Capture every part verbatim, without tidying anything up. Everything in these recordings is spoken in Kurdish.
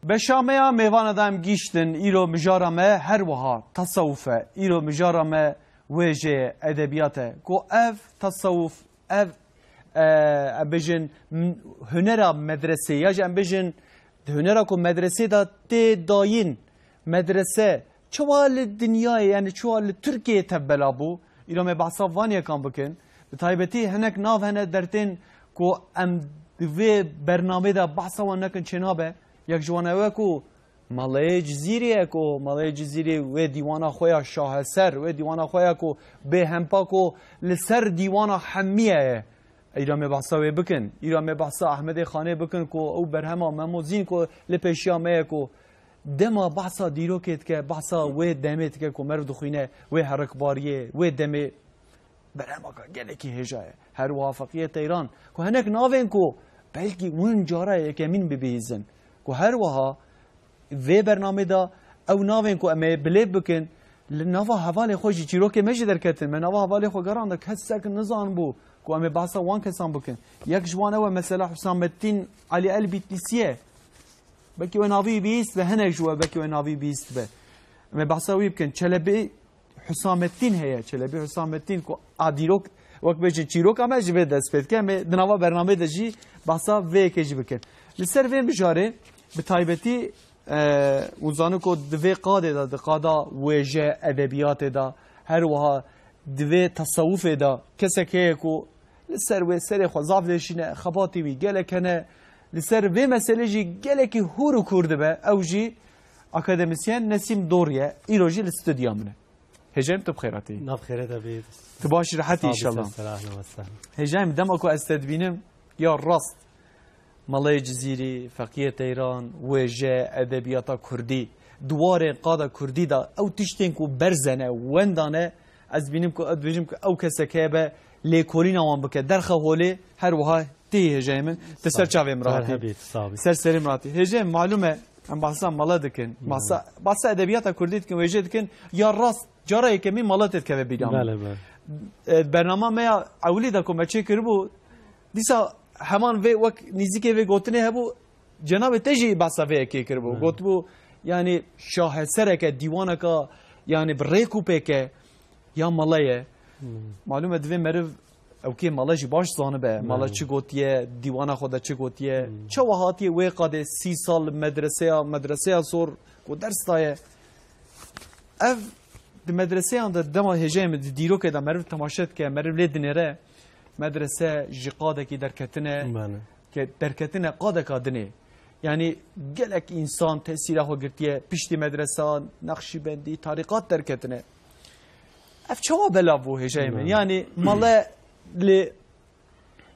Beşa me ya mêvana da em gîştin, îro mijara me her wiha tesewuf e, îro mijara me wêje ye, edebiyat e. Ku ev tesewuf, ev, e, em bêjin, m-, hunera medresê, ya jî em bêjin, di hunera ku medresê de tê dayîn, medrese, çawa li dinyayê, yani çawa li Tirkiyeyê tevbela bû, îro me behsa van yekan bikin. Bi taybetî hinek nav hene dertên ku em di vê bernamê de behsa wan nekin çênabe. Yek ji wan ew e ku Maleyê Cizîrê ye ku Maleyê Cizîrê wê dîwana xwe ya şaheser, wê dîwana xwe ya ku bêhempa ku li ser dîwana hemiye ye. Îra me behsa wê bikin. Îra me behsa Ehmedê Xanê bikin ku ew berhema Memo Zîn ku li pêşiya me ye ku dema behsa dîrokê dike, behsa wê demê dike ku meriv dixwîne, wê herikbariyê, wê demê berhemaka gelekî hêja ye. Her wiha Feqiyê Teyran ku hinek navên ku belkî win cara yekemîn bibihîzin. Ku her wiha vê bernamê de ew navên ku em ê bilêv bikin, li nava hevalê xwe jî çîrokê me jî derketin. Me nava hevalê xwe gerand, kesek nizanibû ku em ê behsa wan kesan bikin. Yek ji wan ew e mesela Husamettin Ali El Bitlisiye. Belkî we navî bihîst be, hinek ji we belkî we navî bihîst be. Em ê behsa wî bikin. Çelebî Husamettin heye. Çelebî Husamettin ku a dîrok, wek bêjin çîroka me ji vê dest pê dike. Em ê di nava bernamê de jî behsa vê yekê jî bikin. Li ser vê mijarê bi taybetî, e, hûn zanin ku di vê qadê de, di qada wêje, edebiyatê de, her wiha di vê tesewufê de kesek heye ku li ser wê serê xwe zaf dêşîne, xebatî wî gelek hene, li ser vê meselê jî gelekî hûr û kûr dibe, ew jî akademisyen Nesîm Dor ye, îro jî li stûdya min e. Hêjayim tu bi xêr hatî. Nav xêre de bê. Tu baş, rehet î inşallah. Hêjayim dema ku ez te dibînim, ya rast. Maleyê Cizîrî, Feqiyê Teyran, wêje, edebiyata kurdî, di warên qada kurdî de ew tiştên ku berz e ne, wenda ne, ez dibînim ku, ez dibêjim ku ew kesek heye be lêkolîna wan bike, derxe holê, her wiha tê hêjayê min, tu ser çavê min re hatî. Ser serê min re hatî. Hêjayê, malûm e, em behsa mala dikin, behsa, behsa edebiyata kurdî dikin, wêje dikin, ya rast, cara yekemîn mala tê dikeve bîra min. Bele, bele. E, bernama me ya ewilî de ku me çêkiribû, dîsa heman vê wek nîzikê vê gotinê hebû, cenabê te jî behsa vê yekê kiribû. Bele. Gotibû, yani şahesereke, dîwaneka, yani bi rêk û pêke ya mala ye. Hmm. Malûm e, divê meriv ew kê mala jî baş zanibe. Mala, bele, çi gotiye, dîwana xwe de çi gotiye. Hmm. Çawa hatiye wê qadê sî sal medreseya, medreseya zor ku ders daye. Ev di medreseyan de dema hêjayê min di dîrokê de meriv temaşe dike, meriv lê dinêre, medrese ji qadekî derketine, bele, ke-, derketine qadeka dinê. Yani gelek însan tesîra xwe girtiye, piştî medresa, Neqşîbendî, tarîqat derketine. Ev çawa belav bû hêjayê min? Bele. Yani mala li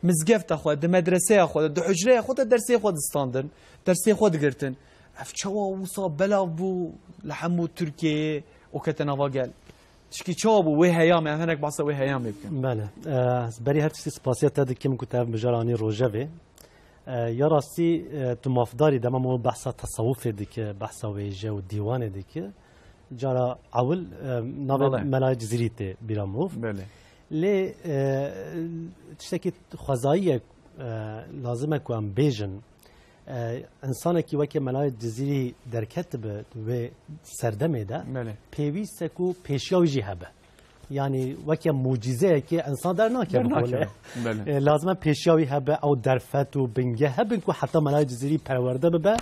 mizgefta xwe, di medreseya xwe de, di hucreya xwe de dersê xwe distandin, dersê xwe digirtin. Ev çawa wisa belav bû li hemû Tirkiyeyê û kete nava gel? Tişkî çawa bû wê heyamê, em hinek behsa wê heyamê bikin. Bele. Eh, ez berî her tiştî spasiya te dikim ku te ev mijara anî rojevê. Eh, ya rastî, eh, tu mafdarî dema me behsa tesewufê dike, behsa wêje û dîwanê dike. Cara ewil, eh, navê, bele, Melayê Cizîrî tê bîra mirov. Bele. Lê, e, tiştekî xwezayî ye, e, lazim e ku em bêjin, e, însanekî weke Melayê Cizîrî derketibe wê serdemê de, bele, pêwîst e ku pêşiya wî jî hebe. Yanî weke mucîzeyekê însan dernakeve. Dernakeve. Bele. E, lazim e pêşiya wî hebe, ew derfet û bingeh hebin ku heta Melayê Cizîrî perwerde bibe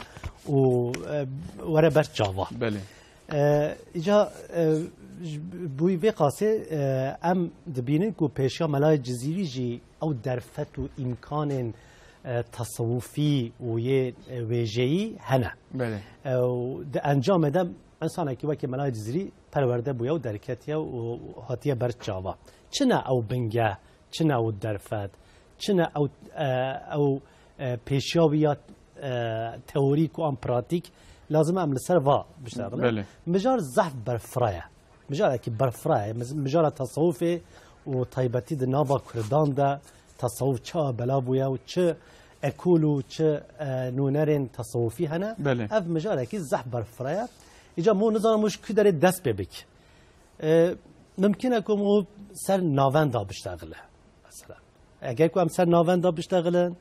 û, e, were ber çava. Bele. E, îca, e, ji, bo vê qasê, e, em dibînin ku pêşiya Melayê Cizîrî jî ew derfet û îmkanên, e, tesewufî û yê, e, wêjeyî hene. Belê. E, û di encamê de însanekî wekî Melayê Cizîrî perwerde bûye û derketiye û hatiye ber çava. Çi ne ew bingeh? Çi ne ew derfet? Çi ne ew, e, ew, e, pêşiya wî ya, e, teorîk û an pratîk? Lazim e em li ser va biştexilin. Belê. Mijar zehf berfira ye. Mijarekî berfira ye. Miz-, mijara tesewufê û taybetî di nava Kurdan de tesewuf çawa belav bûye û çi ekol û çi, e, nûnerên tesewufî hene. Belê. Ev mijarekî zehf berfira ye. Îca min nizanim min ji ku derê dest pê bik. E, mimkun e ku min ser navenda biştexile. Mesela, eger ku em ser navenda biştexilin,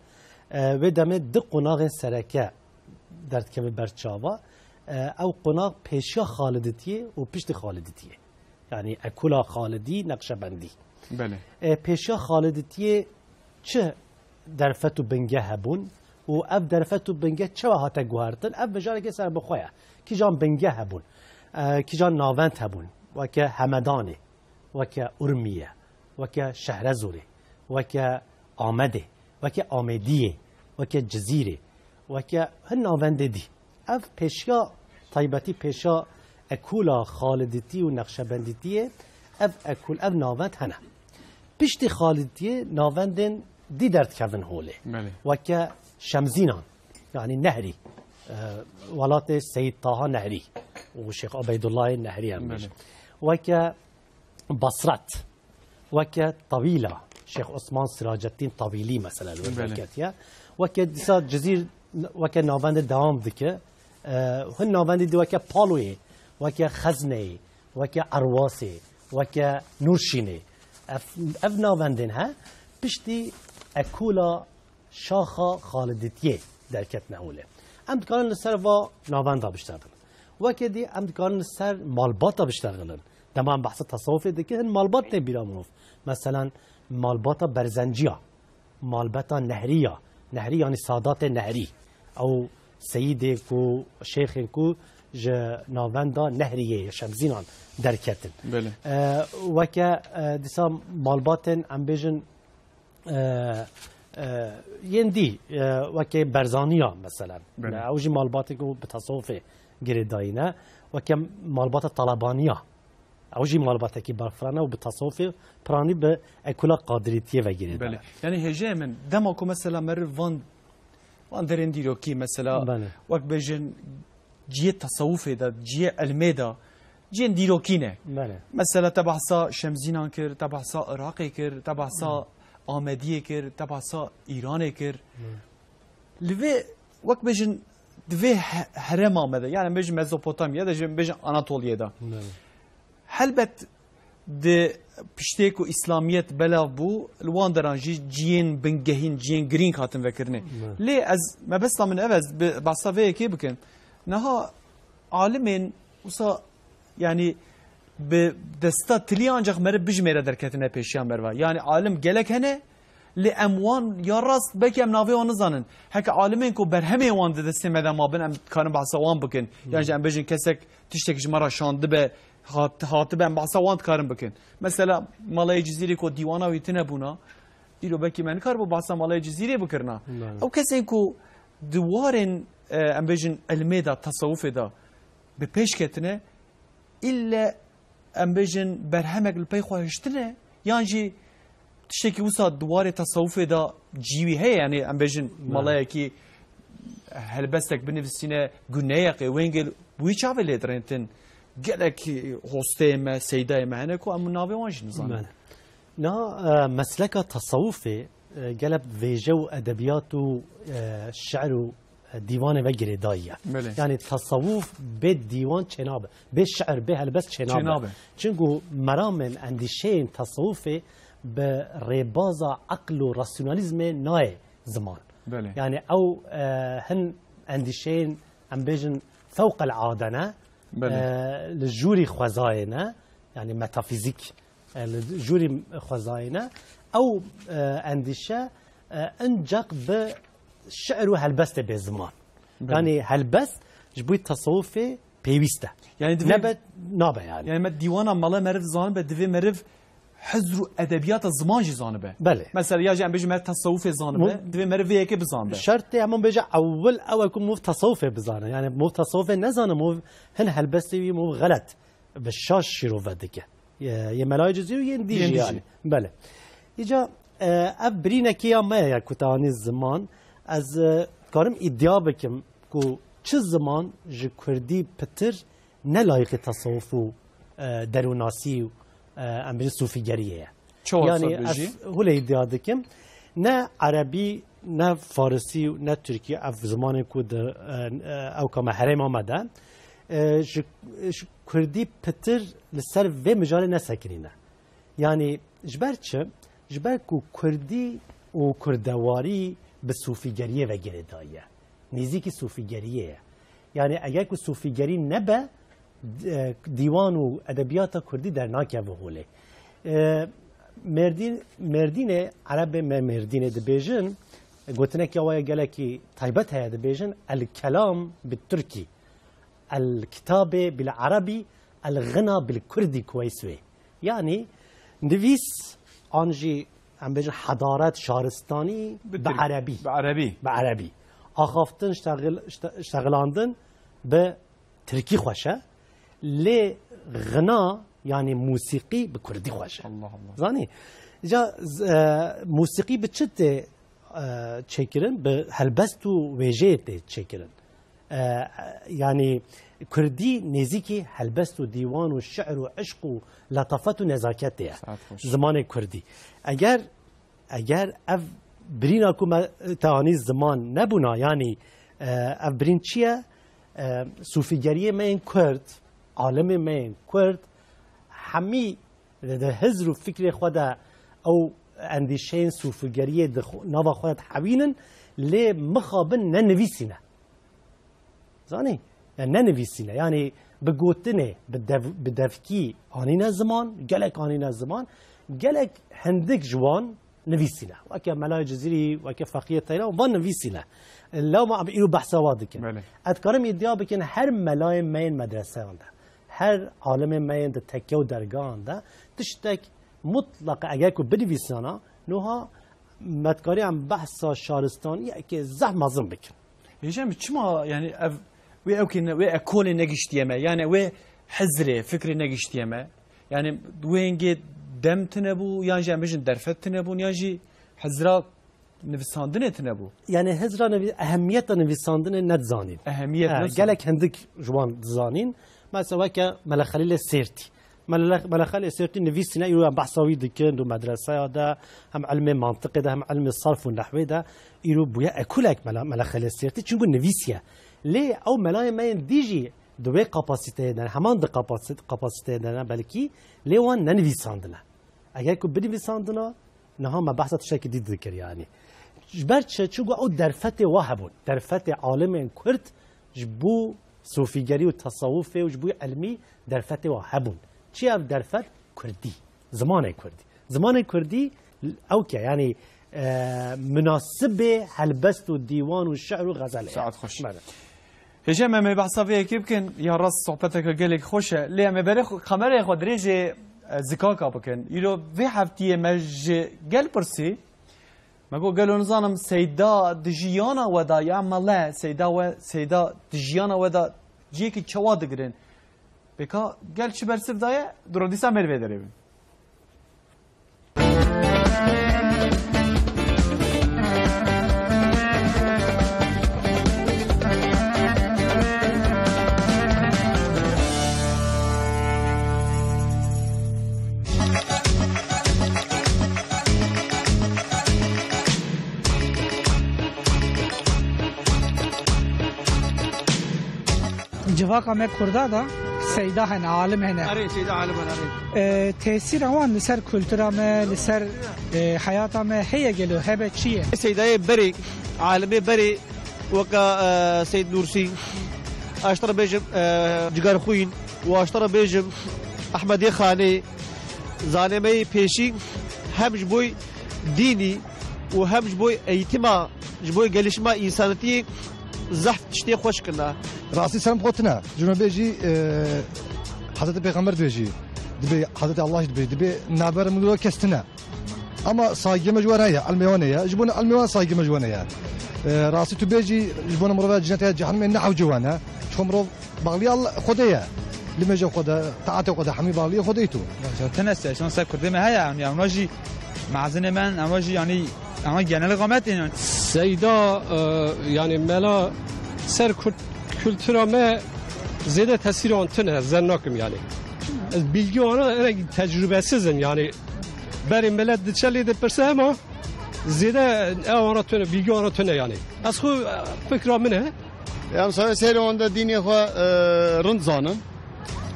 e, wê demê du qonaxên sereke derdikeve ber çava. E, ew qonax pêşiya Xaliditiyê û piştî Xaliditiyê. Yanî ekula Xalidî, Neqşebendî. Belê. E, pêşiya Xaliditiyê çi derfet û bingeh hebûn û ev derfet û bingeh çawa hate guhertin? Ev mijareke serbixwe ye. Kîjan bingeh hebûn? E, kîjan navend hebûn? Weke Hemedanê, weke Urmiye, weke Şehrezorê, weke Amedê, weke Amêdiyê, weke Cizîrê, weke hin navendê dî. Ev pêşiya taybetî, pêşiya ekûla Xalidîtî û Neqşebendîtiyê, ev ekûl, ev navend hene. Piştî Xalidîtiyê navendên dî derdikevin holê. Belê. Weke Şemzînan, yanî Nehrî, e, welatê Seyîd Taha Nehrî û Şêx Ubeydullahê Nehrî em bêjin. Belê. Weke Basret, weke Tawîla, Şêx Osman Siraceddîn Tawîlî mesela li wir Belê. derketiye. Weke dîsa Cizîr, weke navendê dewam dike. E, hin navendê dî weke Paloyê, weke Xezneyê, weke Erwasê, weke Nûrşînê. Ev, ev navendên he, piştî ekûla şaxa Xalidîtiyê derketine holê. Em dikarin li ser va navenda biştexilin. Weke dî em dikarin li ser malbata biştexilin. Dema em behsa tesewufê dikin, hin malbat tê bîra mirov. Meselan, malbata Berzenciya, malbata Nehriya, Nehrî yanî Sadatê Nehrî. Ew seyîdê ku, şêxên ku ji navenda Nehriyê ya Şemzînan derketin. Belê. E, weke, e, dîsa malbatên, em bêjin, e, e, yên dî, e, weke Berzaniya, meselen. Belê. Ew jî malbatê ku bi tesewufê girêdayî ne. Weke malbata Talabaniya. Ew jî malbatekî berfirehne û bi tesewufê piranî bi ekula Qadirîtiyê ve girêdayî. Belê. Yanî hêjeyê min, dema ku mesela meriv van, van derên dîrokî, mesela Belê. wek bêjin cihê tesewufê de, cihê ilmê de, cihên dîrokî ne. Belê. Mesela te behsa Şemzînan kir, te behsa Iraqê kir, te behsa Amediyê kir, te behsa Îranê kir. Belê. Li vê, wek bêjin, di vê he-, herêma me de, yani bêjin Mezopotamya de, jî bêjin Anatoliyê de. Belê. Helbet di piştê ku Îslamiyet belav bû, li wan deran jî ciyên bingehîn, ciyên girîng hatin vekirinê. Belê. Lê ez, mebesta min ev e, ez bi, behsa vê yekê bikim. Niha alimên wisa, yani bi desta tilî ancak meriv bijimêre derketine pêşiya meriva. Yani alim gelek hene, lê em wan ya rast belkî em navê wan nizanin. Heke alimên ku berhemê wan di destê me de mabin, em dikarin behsa wan bikin. Yan jî em bêjin kesek tiştek ji me re şandibe, hat-, hatibe, em behsa wan dikarin bikin. Mesela Malayê Cizîrê ku dîwana wî tune bûna, îro belkî me nikaribû behsa Malayê Cizîrê bikirina. Belê. Ew kesên ku di warên, e, em bêjin ilmê de, tesewufê de bi pêş ketine, îlle em bêjin berhemek li pey xwe hiştine, yan jî tiştekî wisa di warê tesewufê de cî wî heye, yani em bêjin Belê. malayekî helbestek binivîsîne, Guneyek ê wêngê bi wî çavê lê dirêntin. Gelek hosteyê me, seydayê me hene ku em navê wan jî nizanin. Belê. Na, e, mesleka tesewufê, e, gelek vêje û edebiyat û, e, şi'r û, e, dîwanê ve girêdayî ye. Belê. Yani tesewuf bê dîwan çênabe, bê şi'r, bê helbest çênabe. Çênabe. Çinku meramên, endîşeyên tesewufê bi rêbaza eql û rasyonalîzmê nayê ziman. Belê. Yani ew, e, hin endîşeyên, em bêjin, fewqel ade ne, Belê. e, li jûrî xwezayê ne, yani metafîzîk, e, li jûrî xwezayê ne. Ew, e, endîşe, e, ancak bi şi'r û helbestê bê ziman. Belê. Yani helbest ji bo tesewufê pêwîst e. Yani divê Nebe, nabe yani. Yani me dîwana mala meriv zanibe, divê meriv hizr û edebiyata ziman jî zanibe. Belê. Mesela ya jî em bêjin meriv tesewufê zanibe, Mu- divê meriv vê yekê bizanibe. Şertê hemû bêje ewil ew e ku mûv tesewufê bizane. Yani mûv tesewufê nezane, mûv hin helbestê wî mûv xelet. Bi şaş şîrove dike. Yê, yê Melayê Cizî û yên dî Yên jî dî yani. jî. Belê. Îca, e, ev birînekê ya me ye ya ku te anî ziman. Ez, e, karim îdia bikim ku çi ziman ji kurdî pitir ne layîqî tesewuf û, e, derûnasî û, e, em bêjin sûfîgeriyê ye. Çawa Yani wisa dibêjî? ez hûlê îdia dikim. Ne erebî, ne farisî û ne tirkî, ev zimanên ku di, e, e, ewka me herêma me de, e, ji, ji kurdî pitir li ser vê mijarê nesekinîne. Yani ji ber çi? Ji ber ku kurdî û kurdewarî bi sûfîgeriyê ve girêdayî ye. Nêzîkî sofîgeriyê ye. Yani eger ku sofîgerî nebe, d-, e, dîwan û edebiyata kurdî dernakeve holê. E, Mêrdîn, Mêrdînê, Erebê me Mêrdînê dibêjin, gotineke waya gelekî taybet heye, dibêjin, "El kelam bi Tirkî, el kitabê bil Erebî, el xina bil Kurdî Kuweyswê." Yani nivîs an jî, em bêjin, hedaret, şaristanî bi Bi Tirk-, Erebî. Bi Erebî. Bi Erebî. Axaftin, ştexil-, şte-, ştexilandin bi Tirkî xweş e. Lê xina, yani musîqî bi Kurdî xweş e. Allah Allah. Zanî? Ca z-, e, musîqî bi çi tê, e, çêkirin? Bi helbest û wêjeyê tê çêkirin. E, yani Kurdî nêzîkî helbest û dîwan û şi'r û eşq û letafet û nezaketê ye. Saet xweş. Zimanê Kurdî. Eger, eger ev birîna ku me te anî ziman nebûna, yani, e, ev birîn çi ye? E, sofîgeriyê me yên Kurd, alimê me yên Kurd, hemî di, di hizr û fikrê xwe de ew endîşeyên sofîgeriyê di xwe, nava xwe de dihewînin, lê mixabin ne nivîsîne. Zanî? Yani ne nivîsîne. Yani bi gotinê, bi dev-, bi devkî anîne ziman, gelek anîne ziman, gelek hindik ji wan nivîsîne. Weke Melayê Cizîrî, weke Feqiyê Teyran, van nivîsîne. Lewma em îro behsa wa dikin. Belê. Ez dikarim îdia bikin, her melayê me yên medreseyan de, her alimê me yên di tekke û dergahan de tiştek mutlaka eger ku binivîsana, nuha me dikarî em behsa şaristaniyeke zehf mezin bikin. Hêja min, çima, yani, ev, wê ewkê ne, wê ekolê negiştiye me? Yani wê hizrê, fikrê negiştiye me? Yani wê hingê dem tune bû, yan jî em bêjin derfet tune bûn, yan jî hizra nivîsandinê tune bû? Yani hizra nivî-, ehemiyeta nivîsandinê nedizanîn. Ehemiyet He, nasıl? Gelek hindik ji wan dizanîn. Mesela weke Mele Xelîlê Sêrtî. Mele-, Mele Xelîlê Sêrtî nivîsîne, îro em behsa wî dikin, di medreseya de, hem ilmê mantiqê de, hem ilmê sarf û nehwê de, îro bûye ekolek Mele-, Mele Xelîlê Sêrtî, çunku nivîsiye. Lê ew melayê me yên dî jî di wê kapasiteyê de ne, heman di kapasi-, kapasiteyê de ne belkî, lê wan nenivîsandine. Eger ku binivîsandina, niha me behsa tiştekî dî dikir yani. Ji ber çi? Çunku ew derfetê wa hebûn. Derfetê alimên Kurd ji bo sofîgerî û tesawufê û ji bo ilmî derfetê wa hebûn. Çi ye ev derfet? Kurdî. Zimanê Kurdî. Zimanê Kurdî ewke, yani, e, munasibê helbest û dîwan û şi'r û xezelê ye. Saet xweş. Bele. Hêja me, em ê behsa vê yekê bikin, ya rast sohbeteke gelek xweş e. Lê em ê berê xwe, kamerayê xwe dirêjê, e, zikaka bikin. Îro vê heftiyê me ji gel pirsî. Me got, gelo nizanim Seyda di jiyana we de ya mele, Seyda we, Seyda di jiyana we de cihekî çawa digirin? Bêka gel çi bersiv daye, dûra dîsa me li vê derê bin. Civaka me Kurda da seyda hene, alim hene. Erê, seyda alim hene, erê. E, tesîra wan li ser kultura me, li ser, e, heyata me heye gelo, hebe çi ye? Seydayê berê, alimê berê, weka, e, Seyd Nûrsî, aştara bêjim, e, Cigerxwîn, û aştara bêjim Ehmedê Xanê, zanemeyê pêşî hem ji boy dînî û hem ji boy eğitîma, ji boy gelişma însanetiyê zehf tiştê xweş kirina. Rastî serm xwe tine. Ji me bêjî, e, Hezretî Pêxember dibêjî. Dibê Hezretî Allah jî dibê. Dibê navbera min û kes tine. Ama saygê me ji wan heye, ilmê wan heye. Ji bona ilmê wan saygê me ji wan heye. E, rastî tu bêjî, ji bona mirova cinet heye, cehennemê ne hewcê wan e. Ço mirov Baxlî Allah, Xwedê ye. Limêja Xwedê, taetê Xwedê, hemî baxlî Xwedê tu. Başa tine se, şan se Kurdê me heye, yani, yani, jî mezinê men, ama jî, yani, ama genel qamet, yani. Seyda, e, yani, mela ser Kurd kültüra me zêde tesîra wan tune, zen nakim, yani. Ez bilgi wana, ene tecrübesizim, yani. Berê millet diçe lê dipirse, ama zêde ew wana tune, bilgi wana tune, yani. Ez xwe, e, fikra min e. Em sahibê seyrê wan de dînê xwe, e, rind zanin.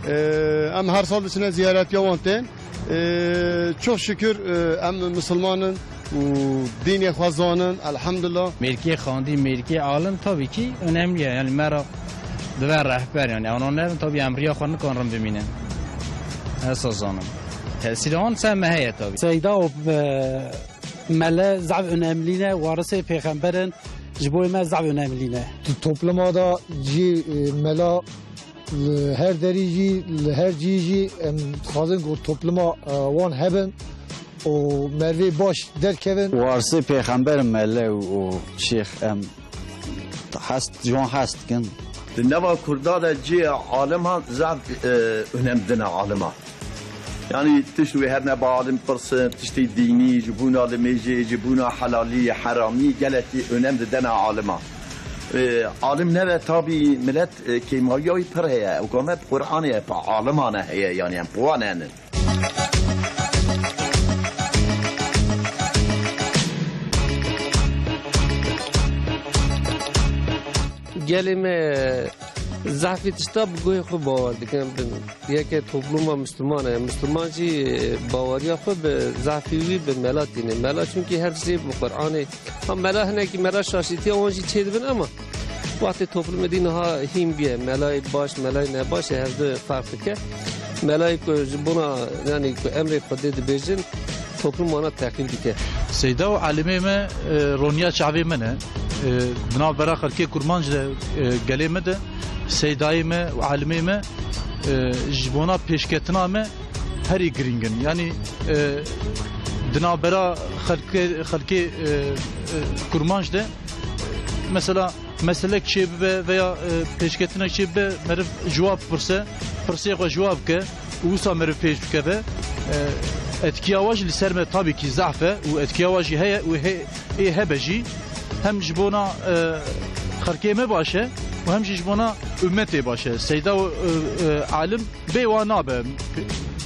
E, em her sal diçine ziyaretiya wan tên. E, çok şükür, e, em misilman in. û dînê xwe zanin, elhamdulillah. Mêrkê xandî, mêrkê alim tabii ki önemli ye. Yani me re dibe rehber yani. Ewana nebin tabii em riya xwe nikarin bimînin. Esas zanin. Tesîrê wan ser me heye tabii. Seyda û, e, mele zaf önemli ne, warisê pêxember in, ji bo me zaf önemli ne. Topluma da cî, e, mela li her derî jî, li her cî jî em dixwazin ku topluma, e, wan hebin û mervê baş derkevin. Warisê pêxember mele û şêx em hest, ji wan hez dikin. Di nava Kurda de cihê alima zaf, e, önem dine alima. Yani tişt wê her neba alim pirsin, tiştê dînî, ji bûna limêjê, ji bûna helalî, heramî gelekî önem didene alima. E, alim nebe tabî milet, e, kêmariya wî pir heye. Û kame bi Qur'anê heye, bi alimane heye, yani em bi wan henin. Gelê me zehfî tişta bi guhê xwe bawer dikin. Bi yeke topluma Müslüman e. Müslüman jî baweriya xwe bi zehfî wî bi mela tîne. Mela çunkî her tiştê bi Qur'anê. Ha mela hinekî mela şaşîtiya wan jî çêdibin ama wextê toplumê dî niha hîn bûye. Melayê baş, melayê nebaş e, hevdu ferq dike. Melayê ku ji bona, yani ku emrê Xwedê dibêjin, toplum wana teqîb dike. Seyda û alimê me, e, roniya çavê me ne. E, di navbera xelkê Kurmanc de, e, gelê me de seydayê me û alimê me, e, ji bona pêşketina me herî girîng in. Yanî, e, di navbera xelkê, xelkê, e, e, Kurmanc de, mesela, meselek çêbibe veya, e, pêşketinek çêbibe, meriv cewab pirse, pirsê xwe cewab bike û wisa meriv pêş bikeve. E, etkiya we jî li ser me tabî kî zehf e û etkiya we jî heye û hê-, ê hebe jî. Hem ji bona, e, xelkê me baş e û hem jî ji bona ummetê baş e. Seyda û, e, e, alim bê wan nabe. Pê-,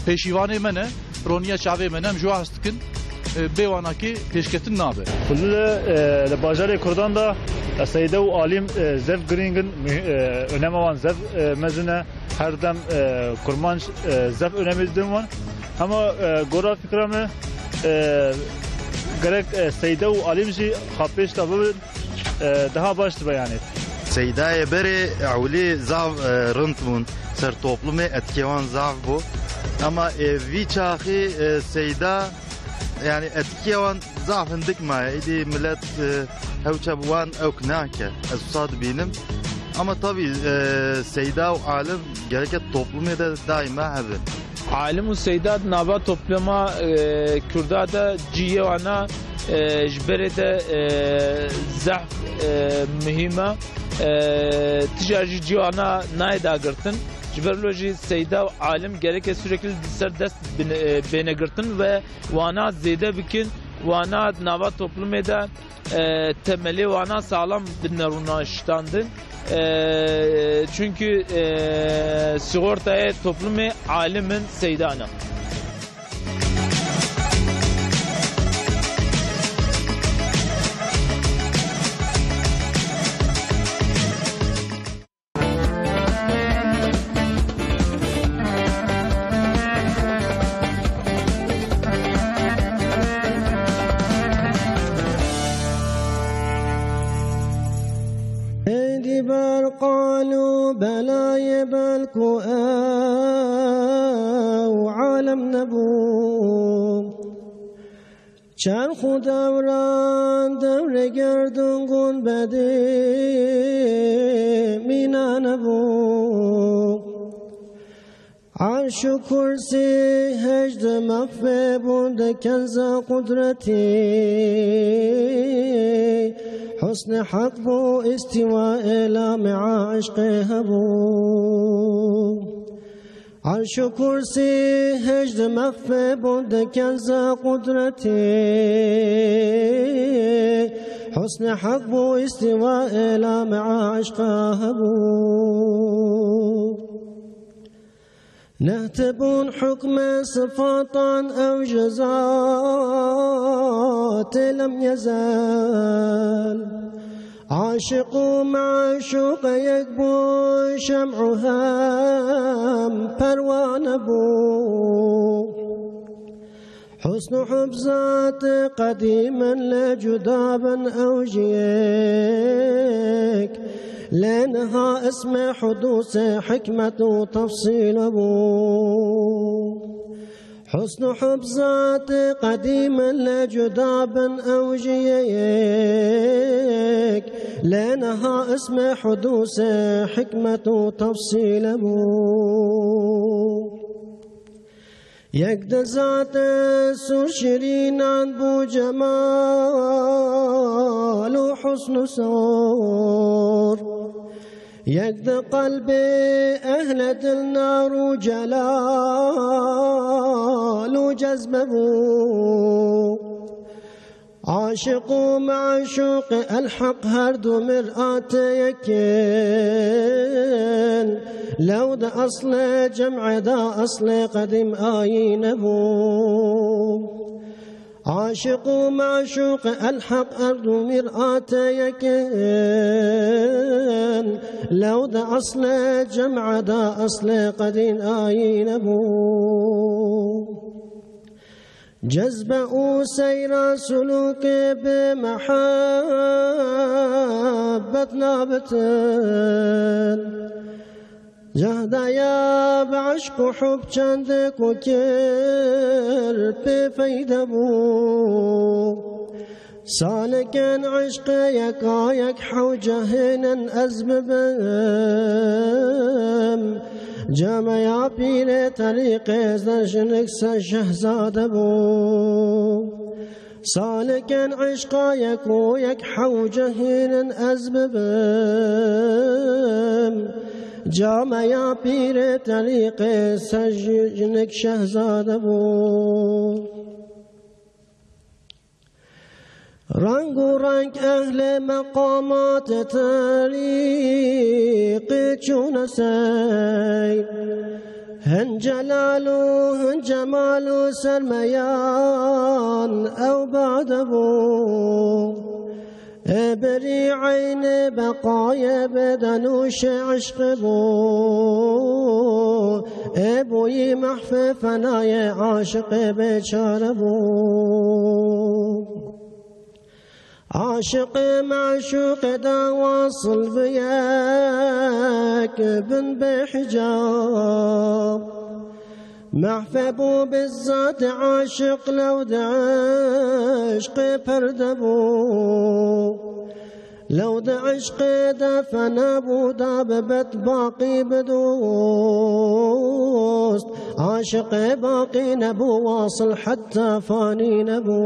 pêşîvanê me ne, roniya çavê me ne, em ji wan hez dikin, e, bê wan akê pêşketin nabe. Kulî, e, li bajarê Kurdan de, e, seyde û alîm, e, zef girîng in, mühi-, e, önema wan zef, e, mezin e. Her dem, e, kurmanc, e, zef önemê didin wan. Hema, e, gora fikra me, e, gerek, e, seyde û alîm jî xapêş de bibin. E, daha baş dibe yani. Seydayê berê ewlî zaf, e, rind bûn. Ser toplumê etkê wan zaf bû. Ama, e, vî çaxî, e, seyda, yani etkê wan zaf hindik maye. Îdî millet, e, hewça bi wan ewk nake. Ez wisa dibînim. Ama tabii, e, seyda û alim gereke toplumê de daima hebe. Alim û seyda di nava topluma, e, Kurda de cihê wana, e, ji berê de, e, zehf, e, muhîm e. E, tija jî cihê wana nayê dagirtin. Ji ber wilo jî seyda û alim gereke sürekli ser dest bin-, e, bêne girtin ve wana zêde bikin. Wana di nava toplumê de e, temelê wana saxlem bidine rûnaştandin. E, çünkü, e, sigortayê toplumê alim in, seydan e. Êdî ber qal û belayê belku ew alem nebû. Çerx û dewran dewrê gerdûn gûn bedî mîna nebû. Arş û kursî hejde mexfê bûn de kenza qudretî. Husnê heq bû îstîwa êlamê eşqê hebû. Arş û kursî hejde mexfê bûn de kenza qudretî. Husnê heq bû îstîwa êlamê eşqa hebû. Nehtibûn hukmê sifatan ew ji zatê lem yezel. Aşiq û meşûqe yek bûn, şem û hem perwane bû. Husn û hub zat qedîm in, lê cuda bin ew ji yek. Lê niha ismê hudûsê hikmet û tefsîl bû. Husn û hub zat qedîm in, lê cuda bin ew ji yek. Lê niha ismê hudûsê hikmet û tefsîl bû. Yek di zat sûr şirînan bû cemal û husn û sûr. Yek di qelbê ehle dil nar û celal û cezbe bû. Aşiq û meşûq el-heq her du mirate yek in. Lew di eslê cem'ê de eslê qedîm ayîne bû. Aşiq û meşûq el-heq her du mirate yek in. Lew di eslê cem'ê de eslê qedîm ayîne bû. Cezbe û seyra sulûkê bi mehebbet nabitin. Cehda ya bi eşq û hub çendek û kir pê feyde bû. Salikên eşqê yeka yek hewce hênin ez bibim. Cameya pîrê terîqê ez jinik se şehzade bû. Salikên eşqa yek û yek hewce hînin ez bibim. Cameya pîrê terîqê se jinik şehzade bû. Reng û reng ehlê meqamat terîqê çûne sey. Hin celal û hin cemal û sermeyan ew bade bû. Ê berî eynê beqayê bêdenûşê eşqê bû. Ê boyî mehfê fenayê aşiqê bêçare bû. Aşiqê meşûqê de wasil bi yek bin bê hicab. Mehfe bû bi zatê aşiq lew di eşqê perde bû. Lew di eşqê de fena bû da bi bet baqî bi dost. Aşiqê baqî nebû wasil heta fanî nebû.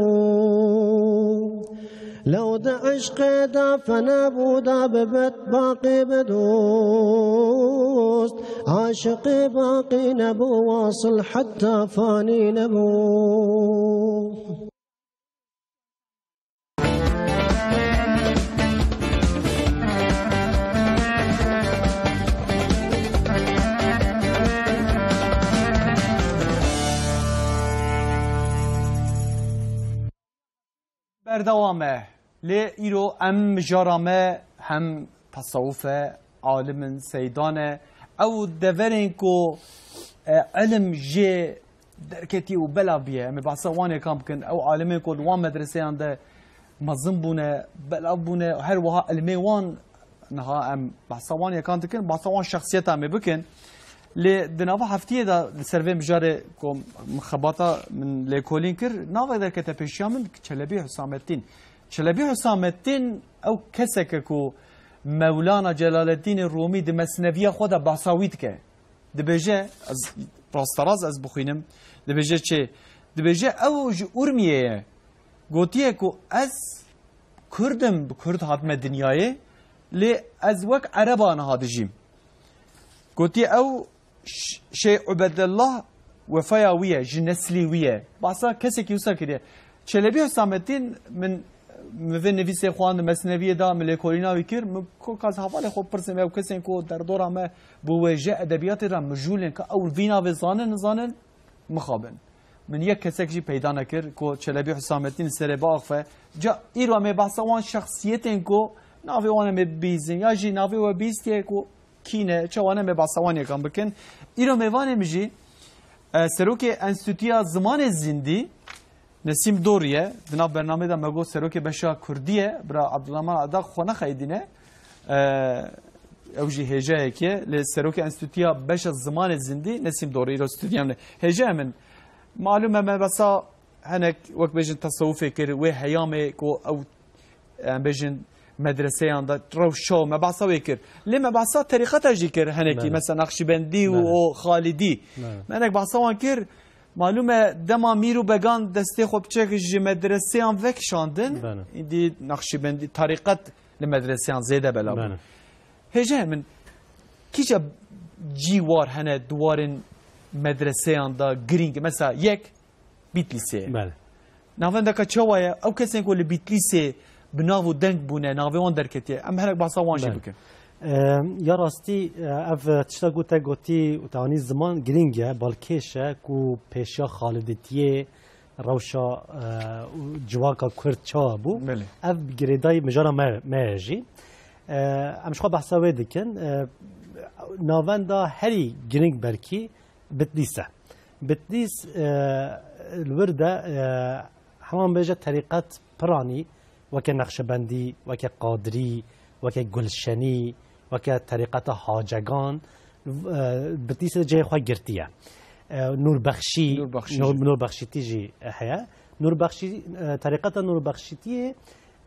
Lew di eşqê de fena bû da bibit baqî bi dost. Aşiqê baqî nebû wasil heta fanî nebû. Berdewam e. Lê îro em mijara me hem tesewuf e, alim in, seydan e. Ew deverên ku, e, ilim jê derketî û belav bûye. Em ê behsa wan yêkan bikin. Ew alimên ku li wan medreseyan de mezin bûne, belav bûne, her wiha ilmê wan niha em behsa wan yêkan dikin, behsa wan şexsiyeta em ê bikin. Lê di nava heftiyê de li ser vê mijarê ku min xebata min lêkolîn kir, navek derkete pêşiya min Çelebî Husameddîn. Çelebî Husameddîn ew kesek e ku Mewlana Celaleddînê Rûmî di Mesneviya xwe de behsa wî dike. Dibêje, ez rasterast ez bixwînim, dibêje çi? Dibêje ew ji Urmiyê ye. Gotiye ku ez Kurd im, bi Kurd hatime dinyayê, lê ez wek Ereba niha dijîm. Gotiye ew Ş-, Şeyh Ubedullah wefaya wî ye, ji neslî wî ye. Bahsa kesekî wisa kiriye. Çelebî Hüsamettin, min, min vê nivîsê xwend, Mesneviyê da, min lêkolîna wî kir, min ku kaz hevalê xwe pirsim, ew kesên ku derdora me bi wêje edebiyatê re mijûl in, ka ew vî navê zanin, nizanin, mixabin. Min yek kesek jî peyda nekir, ku Çelebî Hüsamettin serê biaxife. Ca îro em ê behsa wan şexsiyetên ku navê wan em ê bibîzin, ya jî navê we bîstiye ku kî ne, çawa ne, me behsa wan yekan bikin. Îro mêvanê min jî, e, serokê Enstîtuya Zimanê Zindî, Nesîm Dorî ye. Di nav bernamê de me got serokê beşa kurdî ye. Bira Abdulrahman Adak xwe nexeyidîne. Ew jî hêjayek e. Lê serokê Enstîtuya Beşa Zimanê Zindî Nesîm Dorî îro stûdyoya min e. Hêjayê min, malûm e me behsa hinek wek bêjin tesewufê kir, wê heyamê ku ew, em bêjin, medreseyan de rewşa û me behsa wê kir. Lê me behsa terîqeta jî kir hinekî, Belê. mesela Naqşîbendî û Belê. o Xalidî. Belê. Me hinek behsa wan kir. Malûm e dema mîr û began destê xwe piçek ji medreseyan vekişandin. Belê. Îdî Naqşîbendî, tarîqet li medreseyan zêde bela bû. Belê. Hêjayê min, kîja cî war hene di warên medreseyan de girîng? Mesela yek, Bîtlîsê ye. Belê. Navendeka çawa ye? Ew kesên ku li Bîtlîsê bi nav û deng bûne, navê wan derketiye. Em hinek behsa wan jî Belê. bikin. Em, ya rastî, e, ev tişta ku te gotî û te anî ziman girîng e, balkêş e ku pêşiya Xalidîtiyê rewşa, e, û civaka Kurd çawa bû. Belê. Ev girêdayî mijara me, me ye jî. E, em ji xwe behsa wê dikin. E, navenda herî girîng belkî Bitlîs e. Bitlîs, e, li wir de, e, heman bêje terîqet piranî, weke Nexşebendî, weke Qadirî, weke Gulşenî, weke terîqeta Hacegan, e, Bitlîsê cihê xwe girtiye. E, Nûrbexşî, Nûrbexşî Nûr-, jî. Nûrbexşîtî jî heye. Nûrbexşî, e, terîqeta Nûrbexşîtiyê,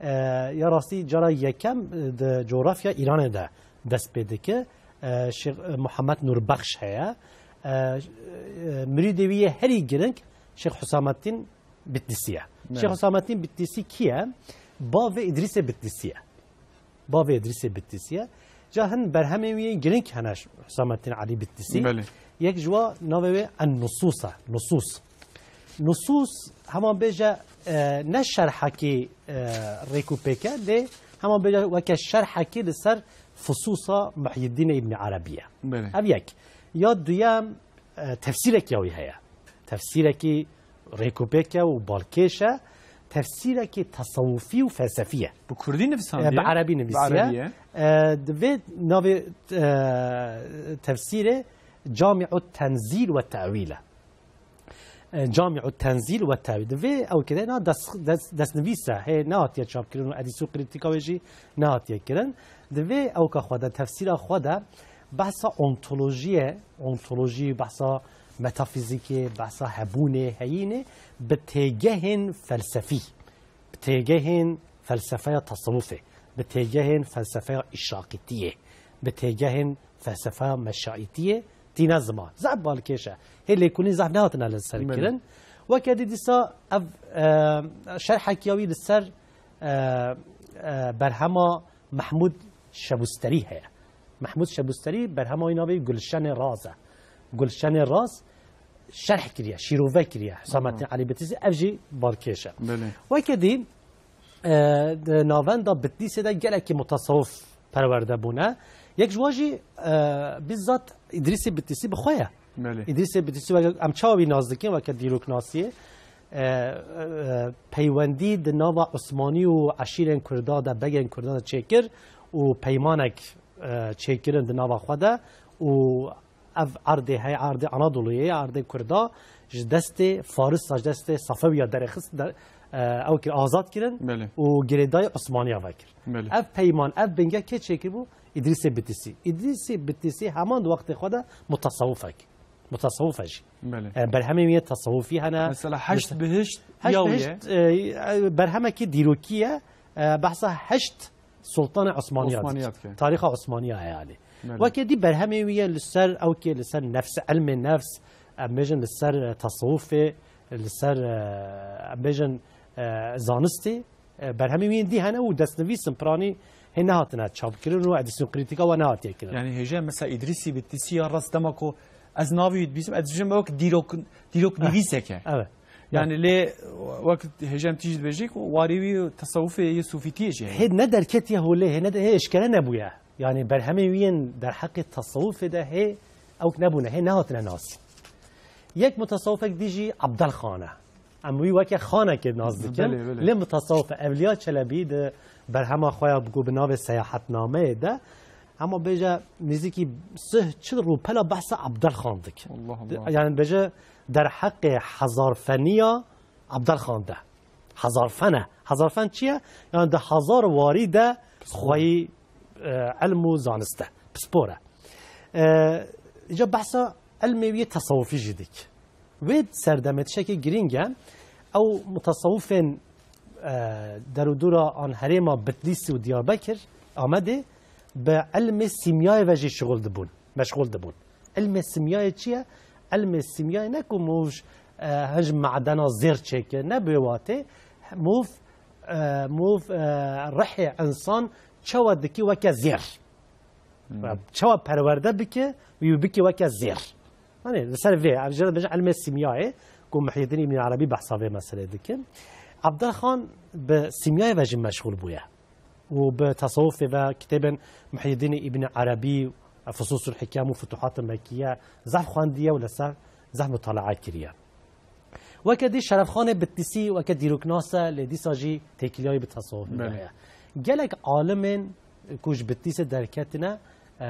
e, ya rastî cara yekem, e, di coğrafya Îranê de dest pê dike. E, Şêx, e, Muhammed Nûrbexş heye. E, e, mirîdê wî yê herî giring Şêx Husamettin Bitlîsî ye. Evet. Şêx Husamettin Bitlîsî kî ye? Bavê Îdrîsê Bitlîsî ye. Bavê Îdrîsê Bitlîsî ye. Ca hin berhemên wî yên giring hene Husamettin Elî Bitlîsî. Belê. Yek ji wa navê wê En Nusûs e. Nusûs. Nusûs hema bêje, e, ne şerhekî, e, rêk û pêk e, lê hema bêje weke şerhekî li ser Fusûsa Muhyiddînê Îbnî Erebî ye. Belê. Ev yek. Ya duyem, e, tefsîrekî ya wî heye. Tefsîrekî rêkûpêk e û balkêş e. Tefsîrekî tesewufî û felsefî ye. Bi kurdî nivîsandiye? E, bi erebî nivîsiye. Bi erebî ye. E, di vê navê, e, tefsîrê Cami'u Tenzîl ve Tewîl e. E, Cami'u Tenzîl ve Tewîl. Di vê ewkê de na des-, des-, destnivîs e. Hê nehatiye çapkirin û edîsyon krîtîka wê jî nehatiye kirin. Di vê ewka xwe de, tefsîra xwe de behsa ontolojiyê, ontolojî, behsa metafîzîkê, behsa hebûnê, heyînê bi têgehên felsefî, bi têgehên felsefeya tesewufê, bi têgehên felsefeya îşraqîtiyê, bi têgehên felsefeya meşaîtiyê tîne ziman. Zehf balkêş e. Hê lêkolîn zehf nehatine li ser Belê. kirin. Weke dî dîsa ev, e, şerhekî ya wî li ser, e, e, berhema Mehmûd Şebusterî heye. Mehmûd Şebusterî berhema wî navê Gulşenê Raz e. Gulşenê Raz şerh kiriye, şîrove kiriye Hüsamettin Elî Bitlîsî, ev jî balkêş e. Belê. Weke dî, e, di navenda Bitlîsê de gelekî mutasewif perwerde bûne. Yek ji wan jî, e, bizzat Îdrîsê Bitlîsî bi xwe ye. Belê. Îdrîsê Bitlîsî weke em çawa wî nas dikin, weke dîroknasiyê, e, e, peywendî di nava Osmanî û eşîrên Kurda de, begên Kurda de çêkir û peymanek, e, çêkirin di nava xwe de û ev erdê hey, erdê Anadoluyê, erdê Kurda ji destê Farisa, ji destê Safewiya derêxist, de, e, ew kir, azad kirin Belê. û girêdayî Osmaniya vekir. Belê. Ev peyman, ev binge kê çêkiribû? Îdrîsê Bitlîsî. Îdrîsê Bitlîsî heman di wextê xwe de mutasewifek. Mutasewif e jî. Belê. E, berhemên wî yê tesewufî hene. Mesela Heşt Bihişt Heşt ya wî ye. Bihişt, e, e, berhemekî dîrokî ye. E, behsa heşt Sultanê Osmaniya Osmaniya dike. dike. Tarîxa Osmaniya ye yani. Belê. Weke dî berhemên wî ye li ser, ew kê li ser nefs, ilmê nefs, em bêjin li ser, e, tesewufê, li ser, e, em bêjin, e, zanistê. E, berhemên wî yên dî hene û destnivîs in, piranî hê nehatine çapkirin û edîsyon krîtîka we nehatiye kirin. Yani hêje mesela Îdrîsî Bitlîsî ya rast dema ku ez navê wî dibîsim, ez dibêjim wek dîrok, dîroknivîsek e. Evet. Yani lê wek hêje em tîj dibêjî ku warê wî tesewufê yê sufîtiyê jî heye. Hê ne derketiye holê, hê ne de, hê eşkere nebûye. Yani berhemên wî yên derheqê tesewufê de hê ewk nebûne, hê nehatine nasîn. Yek mutasewifek dî jî Abdel Xan e. Em wî weke xanekê nas dikin. Belê, belê. Lê mutasewif e. Evliya Çelebî di berhema xwe ya ku bi navê Seyahatnameyê de, hema bêje nêzîkî sih çil rûpela behsa Abdel Xan dike. Allah Allah. Di-, yani bêje derheqê hezarfeniya Abdalxan de. Hezarfen e. Hezarfen çi ye? Yani di hezar warî de xweyî, e, ilm û zanist e. Pispor e. E, îca behsa ilmê wî yê tesawufî jî dik. Wê serdemê tiştekî girîng e. Ew mutasawifên, e, derûdûra an herêma Bitlîsî û Diyarbekir, Amedê bi ilmê sîmyayê ve jî şixul dibûn, meşxul dibûn. Ilmê sîmyayê çi ye? Ilmê sîmyayê ne ku mûv, e, hin ji madena zêr çêke, ne bi wê watê. Mûv, e, mûv, e, rihê insan çawa dikî weke zêr. Hmm. Çawa perwerde bike, wî bike weke zêr. Hani li ser vê, ev jê re dibêjin ilmê sîmyayê, ku Muhyiddin Îbn Erebî behsa vê meselê dikin. Abdalxan bi sîmyayê ve jî meşxul bûye. Û bi tesawufê ve kitêbên Muhyiddin Îbn Erebî, Fususul Hikam û Futuhat-ı Mekkiye zehf xwendiye û li ser zehf mutalaa kiriye. Weke dî Şerefxanê Bitlîsî weke dîroknas e, lê dîsa jî têkiliyayî bi tesawufê Belê. Heye. Gelek alimên ku ji Bitlîsê derketine, e,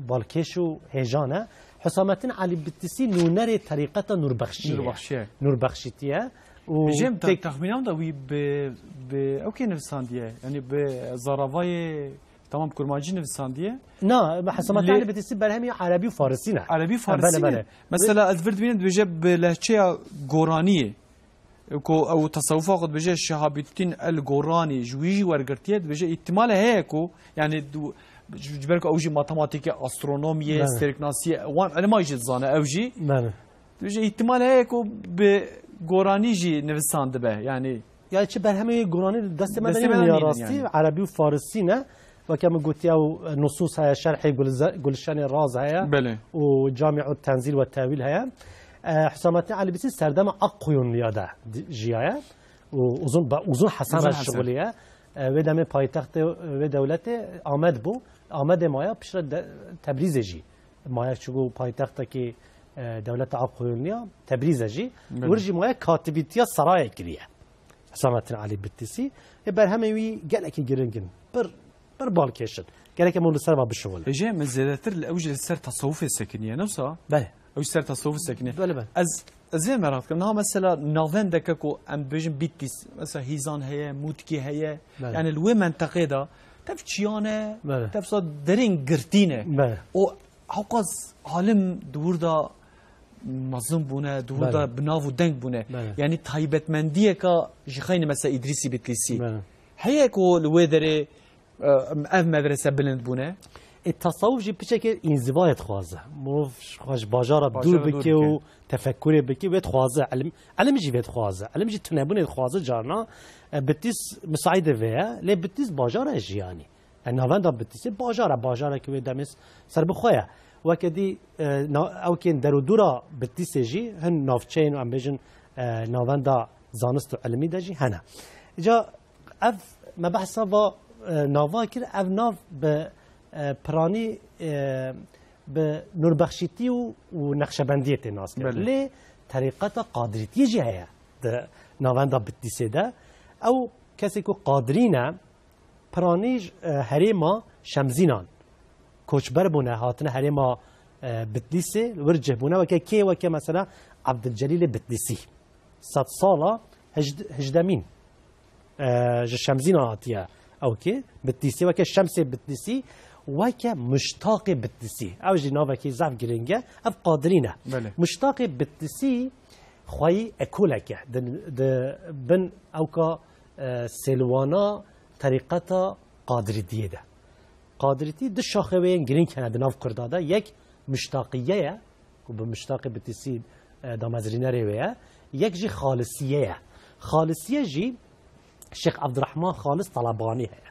balkêş û hêjan e. Hüsamettin Elî Bitlîsî nûnerê terîqeta Nûrbexşiyê ye. Nûrbexşiyê. Nûrbexşîtî ye. Û Hêjê em te-, têk- texmînan de wî bi, bi ew kê nivisandiye? Yanî bi zaravayê Tamam, kurmancî nivisandiye. Na, Hüsamettin Lê- Elî Bitlîsî berhemî erebî û farisî ne. Erebî Ha, farisî belê, ne? belê. Mesela ez vir dibînim dibêje bi lehçeya goraniyê. Ku ew tesawufa xwe dibêje Şehabettin el Goranî, ji wî jî wergirtiye, dibêje îhtimale heye ku, yani, du-, ji ber ku ew jî matematîkê, astronomiyê, Belê. Stêriknasiyê, wan ilma jî dizane ew jî. Belê. Dibêje îhtimal heye ku bi goranî jî nivisandibe, yani. Ya çi berhemê goranî destê me de Destê me nînin de ya nînin rastî, yani. Erebî û farisî ne. Weke min gotiye ew, e, Nusus heye, Şerhê Gulze-, Gulşenê Raz heye Belê. Û Camiu Tenzîl ve Tewîl heye. E, Hüsamettin Elî Bitlîsî serdema Akkoyunluya de di-, jiyaye. Û Uzun, ba-, Uzun Hesen Uzun re Hesen. şixuliye. E, wê demê paytextê, e, wê dewletê Amed bû. Amedê maya piştre de-, Tebrîzê jî. Maya çiku paytextekî, e, dewleta Akkoyunluya Tebrîzê jî. Belê. Wir jî maya katibîtiya serayê kiriye. Hüsamettin Elî Bitlîsî. E, berhemê wî gelekî giring in. Pir, pir balkêş in. Gerek em li ser va bişuxulin. Hêjê min zêdetir li ew jî li ser tesawufê sekiniye, ne wisa? Belê. Ew jî ser tesawufê sekiniye. Belê, belê. Ez, ez ê merak dikim. Niha mesela navendeke ku em bêjin Bitlîs, mesela Hîzan heye, Mûtkî heye. Belê. Yani li wê menteqê de tev çiyane, Belê. tev sa derên girtî ne. Belê. O hewqas alim di wir de mezin bûne, di wir de Belê. bi nav û deng bûne. Belê. Yani taybetmendiyeka ji xeynî mesela Îdrîsî Bitlîsî. Belê. Heye ku li wê derê, e, ev medrese bilind bûne? E, tasawuf jî piçekê înzivayê dixwaze. Mirov xwe ji bajara Bajara dûr dûr bike bike. û tefekkurê bike, wê dixwaze. Elim, elim jî vê dixwaze. Elim jî tunebûnê dixwaze carna. E, Bitlîs misaîdê vê ye. Lê Bitlîs bajar e jî yanî. E, navenda Bitlîsê bajar e. Bajareke wê demê serbixwe ye. Weke dî, e, na-, ewkên derûdûra Bitlîsê jî hin navçeyên, em bêjin, e, navenda zanist û ilmî de jî hene. Îca ev me behsa va, e, nava kir, ev nav bi, e, piranî, e, bi Nûrbexşîtî û, û Nexşebendiyê tê nas kirin. Belê. Lê terîqeta Qadirîtiyê jî heye di navenda Bitlîsê de. Ew kesê ku Qadirî ne, piranî ji, e, herêma Şemzînan koçber bûne, hatine herêma, e, Bitlîsê, wir cih bûne, weke kê, weke mesela Ebdilcelîlê Bitlîsî. Sedsala hejd-, hejdemîn, e, ji Şemzînan hatiye ew kê, Bitlîsî, weke Şemsê Bitlîsî, weke Muştaqê Bitlîsî. Ew jî navekî zehf girîng e, ev Qadirî ne. Belê. Muştaqê Bitlîsî xweyî ekolek e. Di, di bin ewka, e, sêlwana terîqeta Qadirîtiyê de. Qadirîtî du şaxê wê yên girîng hene di nav Kurda de. Yek Muştaqiye ye, ku bi Muştaqê Bitlîsî, e, damezrînerê wê ye. Yek jî Xalisiye ye. Xalisiye jî Şêx Ebdurehman Xalis Talebanî heye.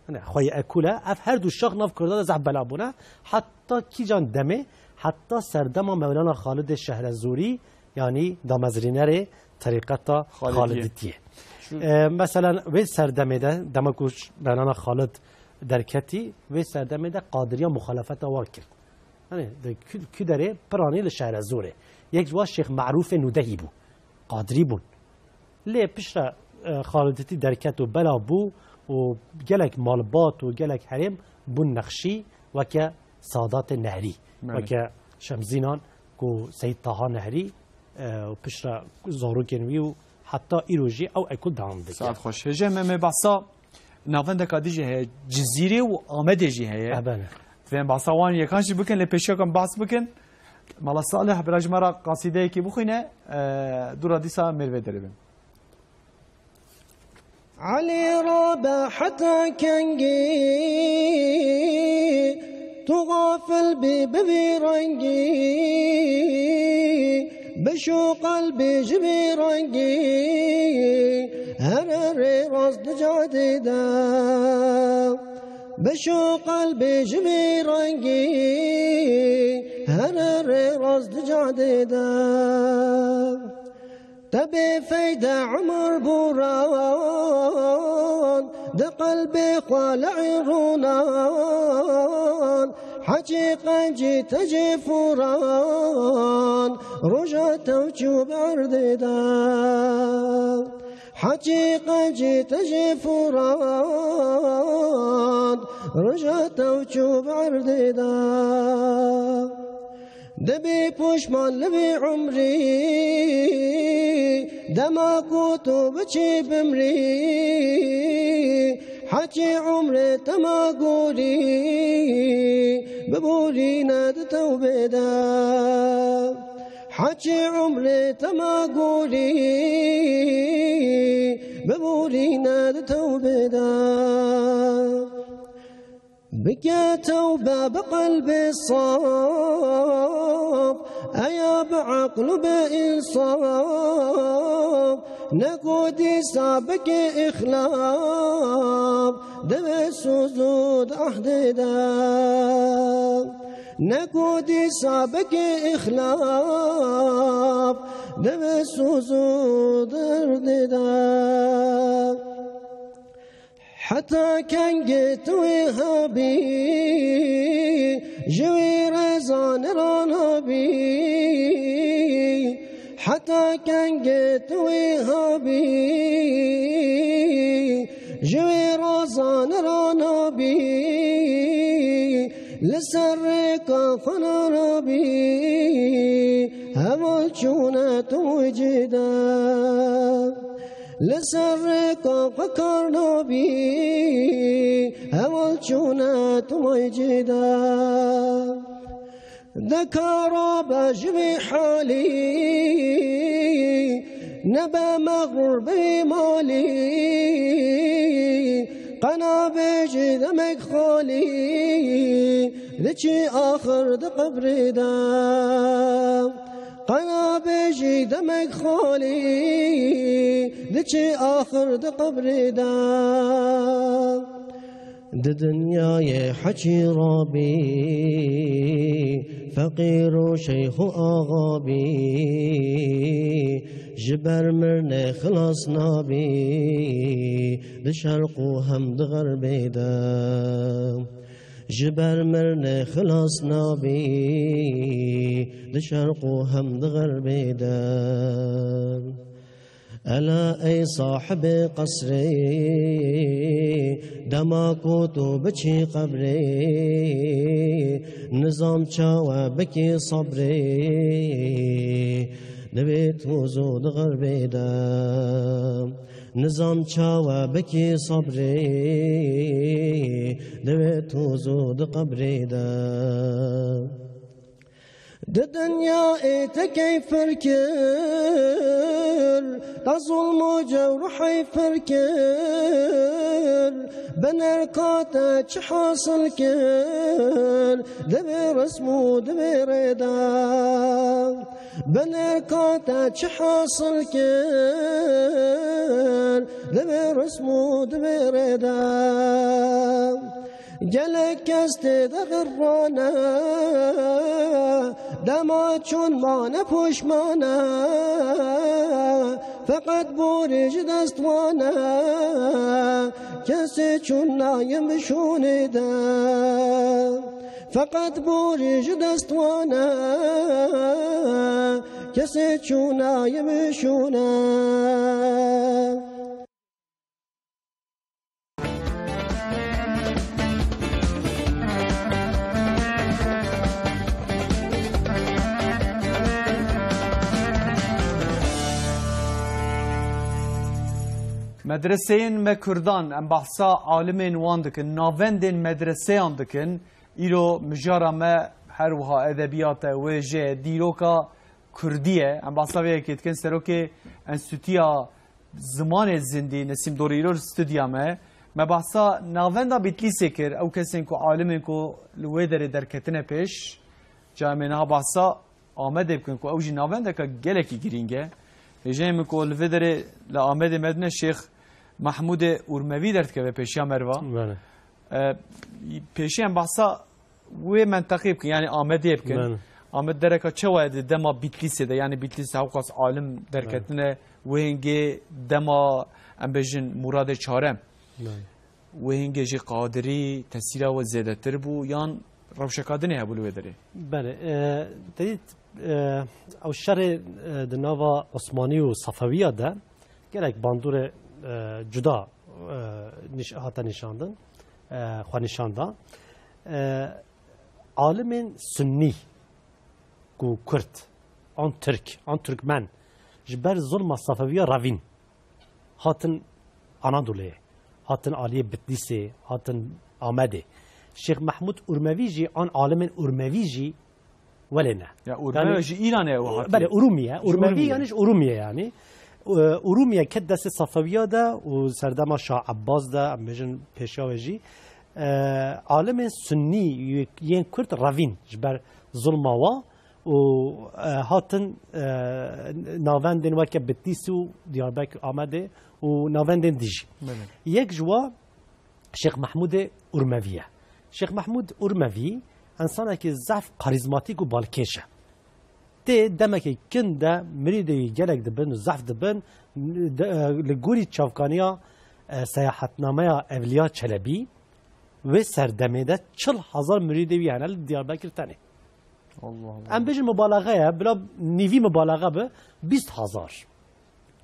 Hine, xweyî ekûl e. Ev her du şax nav Kurda de zehf bela bûne. Heta kîjan demê, heta serdema Mewlana Xalidê Şehrezûrî, yanî damezrînerê terîqeta Xalidiyê. Xalidîtiyê. Şu E, meselen, wê serdemê de, dema ku ş-, Mewlana Xalid derketî, wê serdemê de Qadiriya muxalefeta wan kir. Hani, di kü-, kü derê piranî li Şehrezûrê. Yek ji wan Şêx Merûfê Nûdehî bû. Qadirî bûn. Lê piştre, e, Xalidîtî derket û bela bû û gelek malbat û gelek herêm bûn nexşî weke Sadatê Nehrî, Belê. weke Şemzînan ku Seyîd Taha Nehrî, e, û piştre zarokên wî û Heta îro jî ew ekul dewam dike. Saet xweş. Hêje me, me behsa navendeka dî jî heye. Cizîrê û Amedê jî heye. E, belê. Divê em behsa wan yekan jî bikin, lê pêşiya ku em behs bikin, Mala Salih bira ji me re qasîdeyekî bixwîne, e, dûra dîsa mêrvê derê bin. Elî rabe heta kengî, tu xafil bî bi vî rengî, bişo qelbê ji vî rengî, here rê rast di cadê de. Bişo qelbê ji vî rengî, here rê rast di cadê de. Te bê feyde umur bûran, di qelbê xwe li îrûnan, heçî qencî te jê fûran, roja te çû bi erdê de. Heçî qencî te jê fûran, roja te çû bi erdê de. Dibî pûşman li vî umrî, dema ku tu biçî bimrî, heçî umrê te ma gorî, biborîne di tewbê de. Heçî umrê te ma gorî, biborîne di tewbê de. Bike tewbe bi qelbê saf, eya bi eql û bi însaf. Ne ku dîsa bike îxlaf, divê soz û derdê de. Ne ku dîsa bike îxlaf, divê soz û derdê de. Heta kengê tu wê hebî, ji wî reza nira nabî. Heta kengê tu wê hebî, ji wî reza nira nabî. Li ser rêka xwe nirabî, heval çûne tu wê cî de. Li ser rêka xwe kar nabî, heval çûne tu may cî de. De kara be ji vî halî, nebe mexrûr bi vî malî. Qena bêjî demek xalî, diçî axir di qebrê de. Qena bêjî demek xalî, diçî axir di qebrê de. Di dinyayê heçî rabî, feqîr û şeyx û axa bî, ji ber mirnê xilas nabî, di şerq û hem di xerbê de. Ji ber mirnê xilas nabî, di şerq û hem di xerbê de. Ela ey sahibê qesrê, dema ku tu biçî qebrê, nizam çawa bikî sebrê, divê tu zû di xerbê de. Nizam çawa bikî sebrê, divê tu zû di qebrê de. Di dinyayê te keyf pir kir, te zulm û cewr û heyf pir kir. Bi nerka te çi hasil kir, di vê resm û di vê rê de. Bi nerka te çi hasil kir, di vê resm û di vê rê de. Gelek kes tê de xirrane, dema çûn mane poşmane. Feqet borî ji dest wan e, kesê çûn nayê bişûnê de. Feqet borî ji dest wan e, kesê çûn nayê bişûne. Medreseyên me kurdan, em behsa alimên wan dikin, navendên medreseyan dikin. Îro mijara me her wiha edebiyat e, wêje, dîroka kurdî ye. Em behsa vê yekê dikin, serokê Enstîtuya Zimanê Zindî Nesîm Dorî îro li stûdya me. Me behsa navenda Bitlîsê kir, ew kesên ku alimên ku li wê derê derketine pêş. Ca em ê niha behsa Amedê bikin ku ew jî navendeke gelekî girîng e. Hêjayê min ku li vê derê li Amedê me dine Şêx Mehmûdê Urmevî derdikeve pêşiya merva. Bele. E, pêşiya em behsa wê menteqê bikin, yanî Amedê bikin. Bele. Amed dereka çawa ye di dema Bitlîsê de, yanî Bitlîs hewqas alim derketine, wê hingê dema, em bêjin, Muradê Çarem. Bele. Wê hingê jî qadirî tesîra we zêdetir bû yan rewşeka dinê hebû li wê derê? Belê, e, te dît, e, ew şerê, e, di nava Osmanî û Safewiya de gelek bandorê, e, cuda, e, nîş-, hate nîşandin, e, xwe nîşan da. E, alimên sunnî ku Kurd, an Tirk, an Tirkmen ji ber zulma Safewiya revîn. Hatin Anadolê, hatin aliyê Bitlîsê, hatin Amedê. Şêx Mehmûd Urmevî jî, an alimên Urmevî jî welê ne. Ya Urmevî yanî, jî Îranê ew hatiye. Belê, Urûmiye. Ji Urmevî Urûmiye. Yanî ji Urûmiye yanî. Ee, Urûmiye ket destê Safewiya de û serdema Şah Ebbas de, em bêjin pêşiya wê jî. Ee, alimên sunnî yên Kurd revîn ji ber zulma wa û, e, hatin, e, navendên weke Bitlîs û Diyarbekir, Amedê û navendên dî jî. Belê. Yek ji wa Şêx Mehmûdê Urmevî ye. Şêx Mehmûd Urmevî însanekî zehf karîzmatîk û balkêş e. Tê demekê kin de mirîdê wî gelek dibin û zehf dibin, de, e, li gorî çavkaniya, e, seyahetnameya Evliya Çelebî, wê serdemê de çil hezar mirîdê wî hene li Diyarbekir tenê. Allah Allah. Em bêjin mubalaxe ye, bila nîvî mubalaxe bi bîst hezar.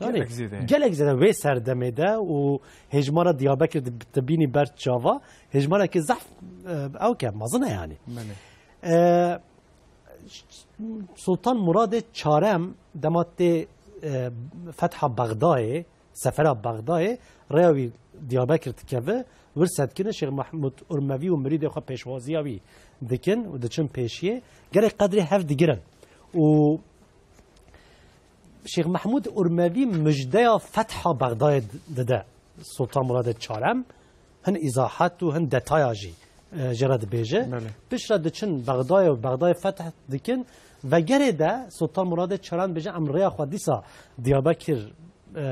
Yanî, gelek zêde ye. Gelek zêde wê serdemê de û hêjmara Diyarbekir di-, dibînî ber çava, hêjmarekî zehf, e, ew ke mezin e yanî. Belê. E, Sultan Muradê Çarem dema tê, e, fetha Bexdayê, sefera Bexdayê, rêya wî Diyarbekir dikeve, wir sedikine Şêx Mehmûd Urmevî û mirîdê xwe pêşwaziya wî dikin û diçin pêşiyê. Gelek qedrê hev digirin. Û Şêx Mehmûd Urmevî mijdeya fetha Bexdayê dide Sultan Muradê Çarem. Hin îzahat û hin detaya jî, e, jê re dibêje. Belê. Piştre diçin Bexdayê û Bexdayê feth dikin. Vegerê de Sultan Muradê Çarem dibêje, em rêya xwe dîsa Diyarbekir, e,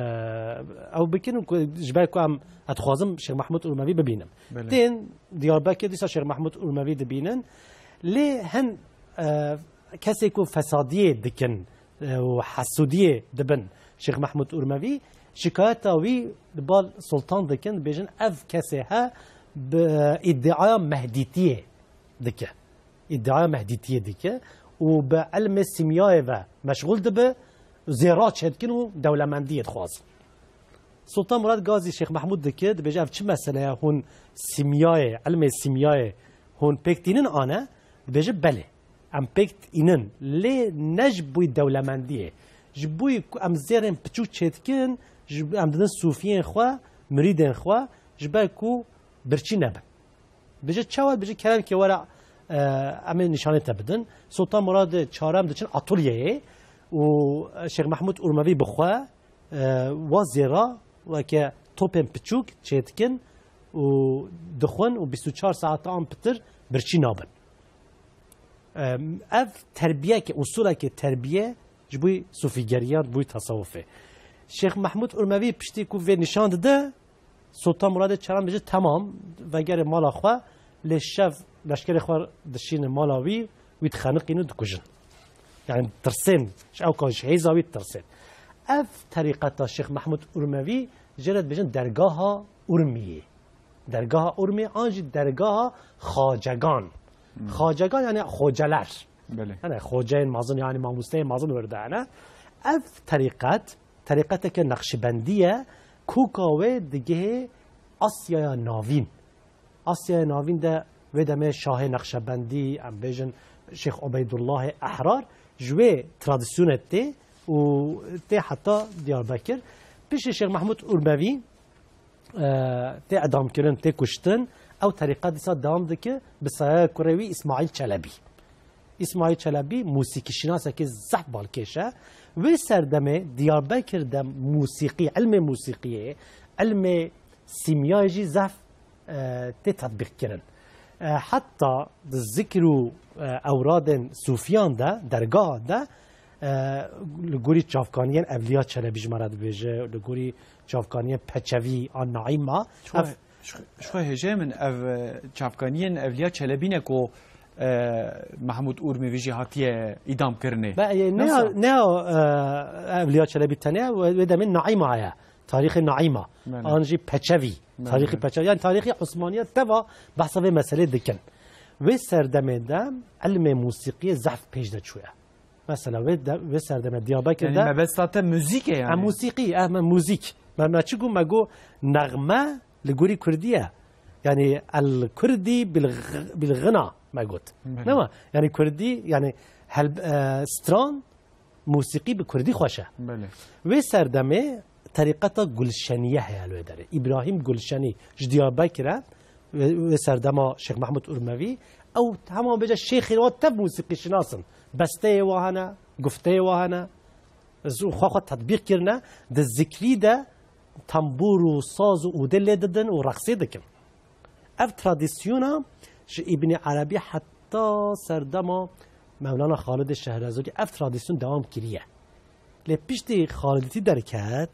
ew bikin û ku, ji ber ku em, ez dixwazim Şêx Mehmûd Urmevî bibînim. Belê. Tên Diyarbekir dîsa Şêx Mehmûd Urmevî dibînin. Lê hin, e, kesê ku fesadiyê dikin, e, û hesûdiyê dibin Şêx Mehmûd Urmevî, şikayeta wî li bal Sultan dikin, dibêjin ev kesê he bi îddiaya Mehdîtiyê dike. Îddiaya Mehdîtiyê dike û bi ilmê sîmyayê ve meşxûl dibe, zêra çêdikin û dewlemendiyê dixwazin. Sultan Murad gazî Şêx Mehmûd dike, dibêje, ev çi mesele ye, hûn sîmyayê, ilmê sîmyayê hûn pêk tînin ane? Dibêje, belê. Em pêk tînin, lê ne ji bo dewlemendiyê. Ji bo ku em zêrên piçûk çêdikin, ji, em didin sûfiyên xwe, mirîdên xwe, ji ber ku birçî nebin. Bêje çawa, bêje kerem ke were, e, em ê nîşanê te bidin. Sultan Murad Çarem diçin atulyeyê û Şêx Mehmûd Urmevî bi xwe, e, wa zêra weke topên piçûk çêdikin û dixwin û bîst û çar saeta an pitir birçî nabin. Em, ev terbiyeke, usuleke terbiye ji bo sufîgeriya, ji bo tesewufê. Şêx Mehmûd Urmevî piştî ku vê nîşan dide, Sultan Muradê Çaran dibêje, temam, vegerê mala xwe, lê şev leşkerê xwe dişîne mala wî, wî dixeniqîn û dikujin. Yani tirsên, ji ew ka ji hêza wî tirsên. Ev terîqeta Şêx Mehmûd Urmevî jê re dibêjin dergaha Urmiyê. Dergaha Urmiyê an jî dergaha xacegan. Hmm. Xacegan yani xoceler. Belê. Yani xoceyên mezin yani mamosteyên mezin wir de hene. Ev terîqet, terîqeteke Neqşibendî ye, koka wê digihê Asyaya Navîn. Asyaya Navîn de wê demê şahê Neqşebendî, em bêjin Şêx Ubeydullahê Ehrar, ji wê tradisyonê tê û tê heta Diyarbekir. Piştî Şêx Mehmûd Urmevî, e, tê edamkirin, tê kuştin, ew terîqet dîsa dewam dike bi sayaya kurê wî Îsmaîl Çelebî. Îsmaîl Çelebî mûsîkîşînasekî zehf balkêş e. Wê serdemê Diyarbekir de mûsîqî, ilmê mûsîqiyê, ilmê sîmyayê jî zehf, e, tê tetbîqkirin. E, heta di zikr û, e, ewradên sûfiyan de, dergahan de, e, li gorî çavkaniyên Evliya Çelebî ji me re dibêje, li gorî çavkaniyên Peçevî an Naîma, Çi ev Ji xwe hêjayê min ev, e, çavkaniyên Evliya Çelebî ne ku, e, Mehmûd Urmevî jî hatiye îdam kirinê. Be, e, ne, Nasıl? Ne, e, Evliya Çelebî tenê, wê, wê demê Naîma heye. Tarîxê Naîma. Belê. An jî Peçevî. Belê, Tarîxê belê. Peçevî. Yani tarîxê Osmaniye teva behsa vê meselê dikin. Wê serdemê de ilmê mûsîqiyê zehf pêş de çûye. Mesela wê de, wê serdemê Diyarbekir Yani de mebesta te muzîk e yani. Em mûsîqî, em, em muzîk. Me, me çi got, me got nexme li gorî kurdî ye. Yani el kurdî bil, bil gina me got. Belê. Ne ma? Yani kurdî, yani hel, e, stran, mûsîqî bi kurdî xweş e. Belê. Wê serdemê terîqeta Gulşeniye heye li wê derê. Îbrahîm Gulşenî ji Diyarbekir e. Wê, wê serdema Şêx Mehmûd Urmevî, ew hema bêje şêxê wa tev mûsîqîşinas in. Besteyê wa hene, gufteyê wa hene. Zu xwe xwe tetbîq kirine. Di zikrî de tembûr û saz û ûdê lê didin û reqsê dikin. Ev tradisyona ji Îbnî Erebî heta serdema Mewlana Xalidê Şehrezorî ev tradisyon dewam kiriye. Lê piştî Xalidîtî derket,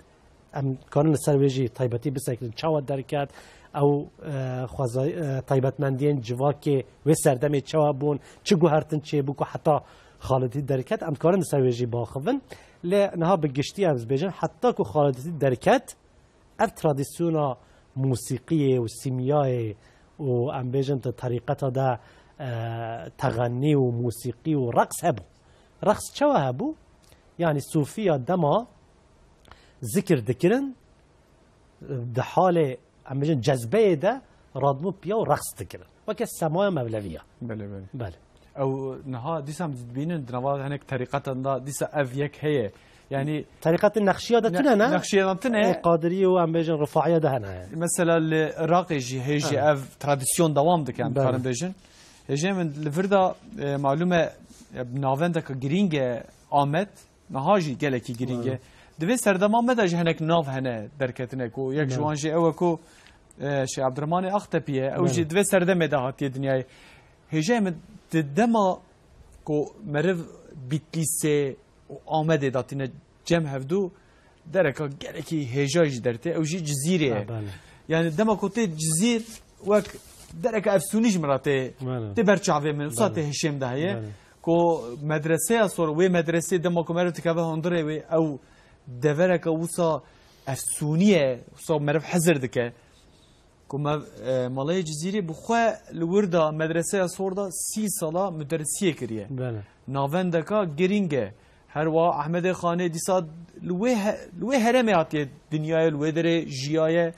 em karin li ser wê jî taybetî bisekinin. Çawa derket? Ew, e, xweza-, e, taybetmendiyên civakê wê serdemê çawa bûn? Çi guhertin çêbû ku heta Xalidîtî derket? Em karin li ser wê jî biaxivin. Lê niha bi giştî em dibêjin, heta ku Xalidîtî derket, ev tradisyona mûsîqiyê û sîmyayê û em bêjin di terîqeta de, e, texenî û mûsîqî û reqs hebû. Reqs çawa hebû? Yani sûfiya dema zikir dikirin, di halê, em bêjin, cezbeyê de radibûn piya û reqs dikirin. Weke semaya mevleviya. Belê, belê. Belê. Ew niha dîsa em dibînin di nava hinek terîqetan de dîsa ev yek heye. Yani Terîqetê Nexşiya de Ne-, tune ne? Nexşiya de tune. Ê, Qadirî û em bêjin Rifaiya de hene. Mesela li Iraqê jî hê jî Ha. ev tradisyon dewam dike, em Belê. dikarin bêjin. Hêjê min li vir de, e, malûm e, e, navendeke girîng e Amed. Niha jî gelekî girîng e. Belê. Di vê serdema me de jî hinek nav hene derketine ku yek ji Belê. wan jî ew e ku, e, Şêx Ebdurrahmanê Axtepî ye. Ew Belê. jî di vê serdemê de hatiye dinyayê. Hêjayê min di dema ku meriv Bitlîsê û Amedê datîne cem hevdû, dereka gelekî hêja jî dertê. Ew jî Cizîrê ye. Ha, belê. Yani dema ku tê Cizîr wek dereka efsûnî ji min re tê, Belê. tê ber çavê min. Wisa Belê. tê hişê min de heye. Belê. Ku medreseya sor, wê medresê dema ku meriv dikeve hundirê wê, ew devereke wisa efsûnî ye, wisa meriv hezir dike. Ku me, e, Malayê Cizîrê bi xwe li wir de medreseya sor de sî sala muderrisiyê kiriye. Belê. Navendeka girîng e. Her wiha Ehmedê Xanê dîsa li wê he-, li wê herêmê hatiye dinyayê, li wê derê jiyaye.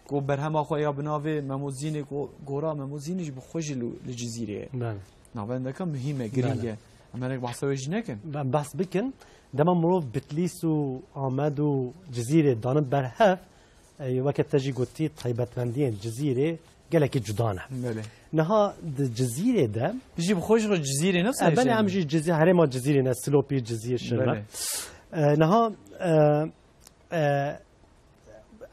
Ku berhema xwe ya bi navê Memo Zînê, ku gora Memo Zînê jî bi xwe jî li, li Cizîrê ye. Belê. Navendeka muhîm e, girîng Belê. e. Em hinek behsa wê jî nekin. Em behs bikin. Dema mirov Bitlîs û Amed û Cizîrê danin ber hev, e, weke te jî gotî, taybetmendiyên Cizîrê gelekî cuda ne. Belê. Niha di Cizîrê de Jî bi xwe ji xwe Cizîrê ne E, belê, hêjayê em min. jî Cizî-, herêma Cizîrê ne, Silopî, Cizîr, Şirve. Belê. E, niha, e, e,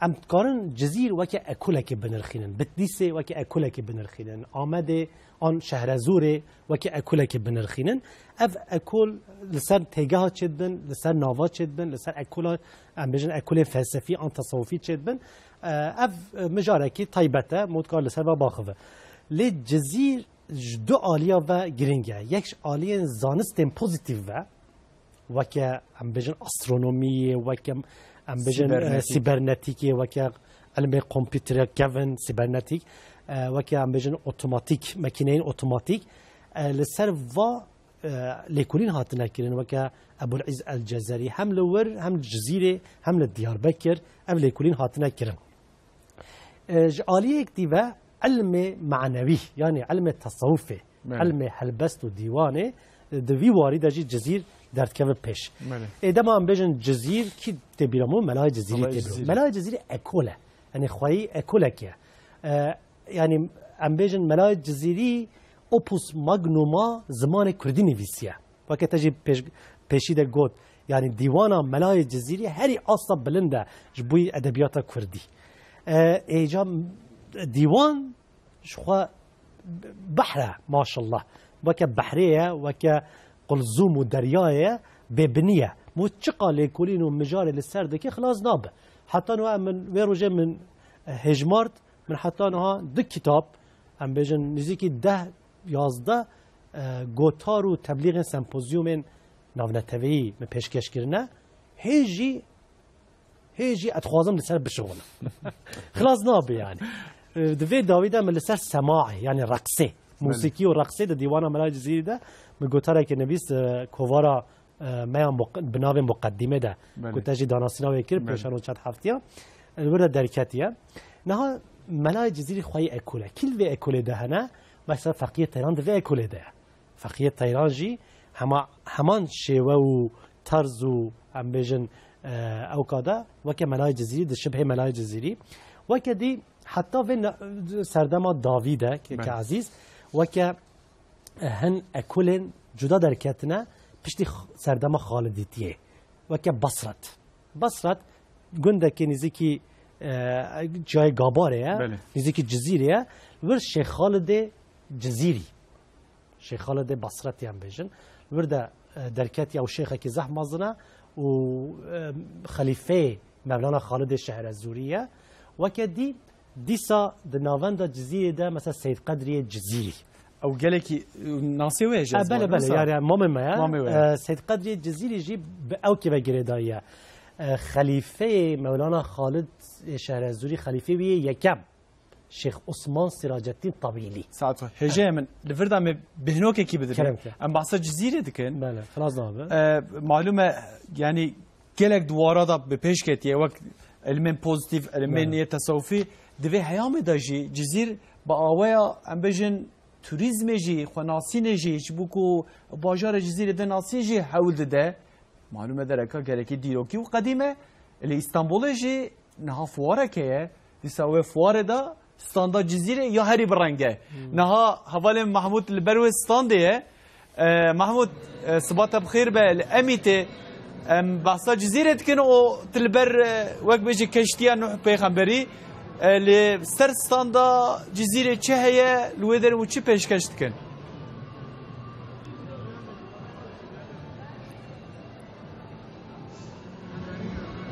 em dikarin Cizîr weke ekolekê binirxînin. Bitlîsê weke ekolekê binirxînin. Amedê an Şehrezûrê weke ekolekê binirxînin. Ev ekol li ser têgeha çêdibin, li ser nava çêdibin, li ser ekola, em bêjin, ekolên felsefî an tesewufî çêdibin. E, ev, e, mijarekî taybet e, mû dikar li ser ve baxive. Lê Cizîr ji du aliya ve girîng e. Yek ji aliyên zanistên pozîtîf ve, weke, em bêjin, astronomiyê, weke, em bêjin, e, Sîbernetîk. sîbernetîkê, weke ilmê kompîterê kevin, sîbernetîk, e, weke, em bêjin, otomatîk, makîneyên otomatîk, e, li ser va, e, lêkolîn hatine kirin, weke Ebul Îz El Cezerî, hem li wir, hem li Cizîrê, hem li Diyarbekir ev lêkolîn hatine kirin. E, ji aliyek dî ve ilmê manewî, yanî ilmê tesewufê, Belê. ilmê helbest û dîwanê, e, di vî warî de jî Cizîr derdikeve pêş. Belê. Ê dema em bêjin Cizîr, kî tê bîra me? Melayê Cizîrî Melayê tê bîra. Cizîrî. Melayê Cizîrî ekol e. Yanî xweyî ekolek e. E, yanî em bêjin Melayê Cizîrî opus magnuma zimanê kurdî nivîsiye. Weke te jî pêş-, pêşî de got, yanî dîwana Melayê Cizîrî herî asta bilind e ji bo edebiyata kurdî. E, êca dîwan ji xwe behr e, maşallah. Weke behrê ye, weke qulzûm û deryayê ye, bêbinî ye. Mû çiqa lêkolîn û mijarê li ser dike, xilas nabe. Heta niha min, vê rojê min, e, hêjmart, min heta niha du kitab, em bêjin nêzîkî deh, yazdeh, e, gotar û teblîxên sempozyumên navneteweyî min pêşkêş kirine. Hê jî Hê jî ez dixwazim li ser bişixulim. Xilas nabe yani. Di vê dawî de min li ser semaê, yani reqsê, Belê. Musîkî û reqsê di dîwana Melayê Cizîrî de min gotarekê nivîst, e, kovara, e, me ya muq-, bi navê Muqeddîme de, Belê. Ku te jî danasîna wê kir, Belê. Pêşan û çet heftiya, e, li wir de derketiye. Niha Melayê Cizîrî xweyî ekol e. Kî li vê ekolê de hene? Mesela Feqiyê Teyran di vê ekolê de ye. Feqiyê Teyran jî hema, heman şêwe û terz û, em bêjin, e, ewka de weke Melayê Cizîrî, di şibhê Melayê Cizîrî. Weke dî heta vê ne-, serdema Davî de, ke, ke Belê. Ezîz, weke, e, hin ekolên cuda derketine piştî x-, serdema Xalidîtiyê. Weke Basret. Basret gundekî nêzîkî, e, çiyayê Gabarê ye, Belê. Nêzîkî Cizîrê ye. Vir Şêx Xalidê Cizîrî. Şêx Xalidê Basretî em bêjin. Vir de, e, derketiye û şêxekî zehf mezin e û, e, xelîfeyê Mevlana Xalidê Şehrezûrî ye. Weke dî, dîsa di navenda Cizîrê de, mesela Seyd Qedriyê Cizîrî. Ew gelekî, e, nasê wê ye jî E, ez bele, bele, wisa? Yani mamê me ye. Mamê wê ye. E, Seyd Qedriyê Cizîrî jî bi ewkê ve girêdayî ye. E, xelîfeyê Mevlana Xalid Şehrezûrî, xelîfê wî yê yekem. Şêx Osman Siraceddîn Tabîlî. Saet xwe. Hêjeyê min, li vir de me bêhnokekî bidin. Kerem ke. Em behsa Cizîrê dikin. Bele, xilas nabe. E, malûm e, yanî gelek di wara de bi pêş ketiye, wek ilmên pozîtîf, ilmên Bele. Yê tesewufî. Di vê heyamê de jî Cizîr bi aweya, em bêjin, turîzmê jî, xwenasînê jî, ji bo ku bajarê Cizîrê de nasî jî hewl dide. Malûm e dereka gelekî dîrokî û qedîm e. Li Îstanbulê jî niha fuareke ye. Dîsa wê fuarê de standa Cizîrê ya herî bi reng e. Hmm. Niha hevalê Mahmûd li ber wê standê ye. E, Mahmûd, e, siba te bi xêr be, li Emîtê em behsa Cizîrê dikin û tu li ber, e, wek bêjî keştiya Nuh Pêxemberî, e, li ser standa Cizîrê çi heye, li wê derê û çi pêşkeş dikin?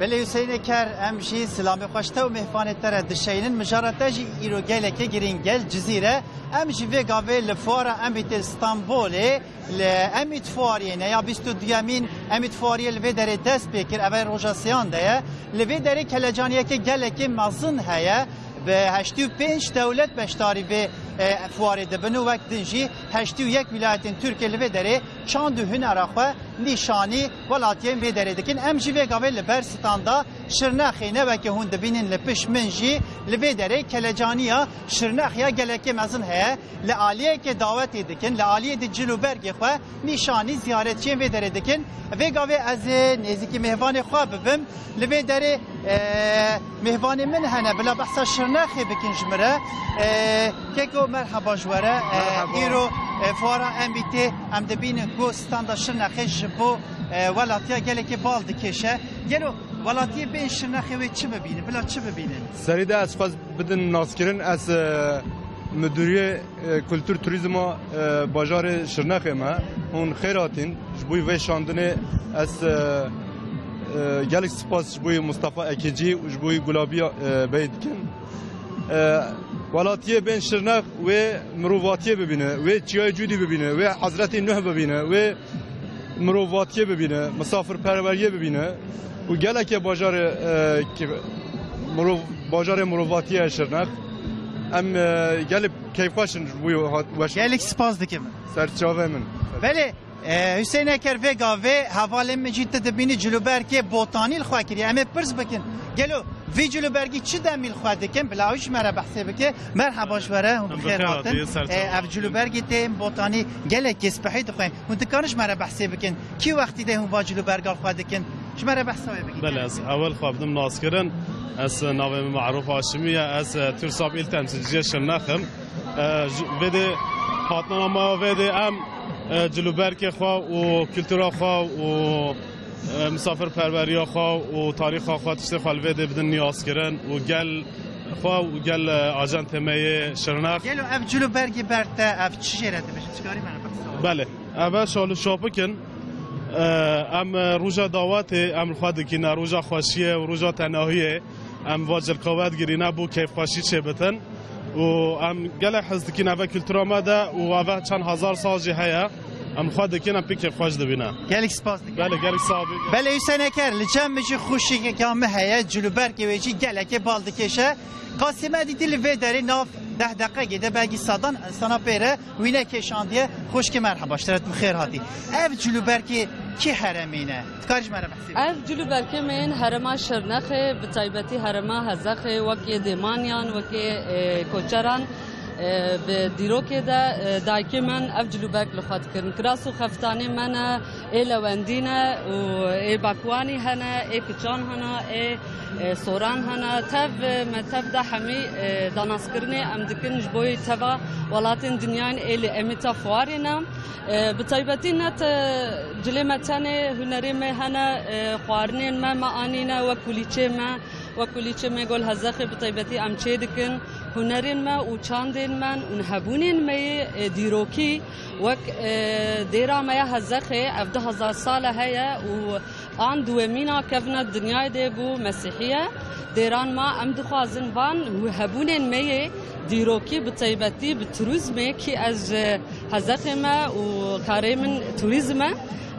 Belê Huseyinê Ker, em jî silamê xwe ji te û mêhvanê te re dişeynin. Mijara te jî îro gelekê girîng e, li Cizîr e. Em jî vê gavê li fuara Emîtê Stenbolê, li Emît Fuariyê ne ya bîst û duyemîn Emît Fuariyê li vê derê dest pê kir, ev ê roja sêyan de ye. Li vê derê kelecaniyeke gelekê mezin heye. Bi heştê û pênc dewlet beşdarî vê, e, fuarê dibin û wek din jî heştê û yek wîlayetên Tirkiyê li vê derê çand û hunera xwe nîşanî welatiyên vê derê dikin. Em jî vê gavê li ber standa Şirnexê ne weke hûn dibînin li pişt min jî li vê derê kelecaniya Şirnex ya gelekê mezin heye. Li aliyekê dawetê dikin, li aliyê di cil û bergê xwe nîşanî ziyaretçiyên vê derê dikin. Vê gavê ez ê nêzîkî mêvanê xwe bibim. Li vê derê, e, mêvanê min hene, bila behsa Şirnexê bikin ji min re. E, Keko, merheba ji we re. E, Merhaba. Îro, e, fuara Emîtê em dibînin ku standa Şirnexê ji bo, e, welatiya gelekê bal dikêşe. Gelo welatiyê bên Şirnexê wê çi bibînin, bila çi bibînin? Serî de ez xwest bidin naskirin, ez, e, Müdüriyê, e, Kultur Turizma, e, bajarê Şirnexê me. Hûn xêr hatin. Ji bo vê şandinê ez, e, e, gelek spas ji bo Mustafa Ekincî û ji bo Gulabiya, e, Bey dikim. E, welatiyê bên Şirnex wê mirovatiyê bibîne, wê çiyayê Cûdî bibîne, wê Hezretî Nuh bibîne, wê mirovatiyê bibîne, misafirperweriyê bibîne û gelekê bajarê, e, ki-, mirov-, bajarê mirovatiyê ye Şirnex. Em, e, gelek keyfxweş in ji bo hat-, weş. Gelek spas dikim. Ser çavê min. Belê, e, Hüseyin Eker, vê gavê hevalên min jî tu dibînî cilûbergê botanî li xwe kiriye. Em ê pirs bikin. Gelo vî cilûbergî çi demî li xwe dikin? Bila ew ji me re behsê bike. Merheba ji we re, hûn bi xêr hatin. Em bi xêr hatî, ser çav. E, ev cilûbergê tên botanî gelekê spehî dixwên. Hûn dikarin ji me re behsê bikin? Kî wextî de hûn va cilûberga xwe dikin? Ji me re behsa wê bikin. Belê, ez ewel xwe bidim naskirin. Ez navê min Marûf Haşimî ye. Ez, e, Tursab îl temsilciyê Şirnex im. E, ji, vê dê hatina me vê dê em, e, cilûberkê xwe û kultura xwe û, e, misafirperweriya xwe û tarîxa xwe tiştê xwe li vê dê bidin niyazkirin û gel xwe û gel, e, ajentê me yê Şirnex. Gelo ev cilûbergê ber te, ev çi jê re dibêjin? Çikarî me re bixise? Belê. Ev e şal û şapik in. E, em, e, roja dawetê em li xwe dikîne, roja xweşiyê û roja tenahiyê. Em va cilka vedigirîne bo keyfxweşî çêbitin. Û em gelek hez dikîn eve kultura me de û eve çend hezar sal jî heye. Em li xwe dikîn, em pê keyfxweş dibîne. Gelek spas dikim. Belê, gelek sax bî. Belê Hüseyin Eker, li cem min jî xweşikeka min heye, cilûberkê wê jî gelekê bal dikêşe. Qasî me dîtî li vê derê nav deh deqegê de belkî sedan insana pê re wîne kêşandiye. Xwişkê merheba, ji te re bi xêr hatî. Ev cilûberkê kî heremî ne? Dikarî ji me re behsî bikî? Ev cilûberkê me yên herêma Şirnexê, bi taybetî herêma Hezexê, wekî dêmaniyan, wekî, e, koçeran, e, bi dîrokê de, e, dayikê min ev cilûberk li xwe dikirin. Kiras û xeftanê me ne, ê lewendî ne û ê bakwanî hene, ê kiçan hene, ê, e, soran hene. Tev, e, me tev de hemî, e, danaskirinê em dikin ji bo teva welatên dinyayên ê li Emîta fuarê ne. E, bi taybetî ne te cilê me tenê, hunerê me hene, e, xwarinên me me anîne, wek kulîçê me, wek kulîçê me gol Hezexê bi taybetî em çê dikin. Hunerên me û çandên me û hebûnên me yê, e, dîrokî, wek, e, dêra me ya Hezexê, ev du hezar sal e heye û an duwemîna kevna dinyayê de bû Mesîhî ye. Dêran me, em dixwazin van hebûnên me yê dîrokî bi taybetî bi turîzmê, kî ez ji Hezexê me û karê min turîzm e.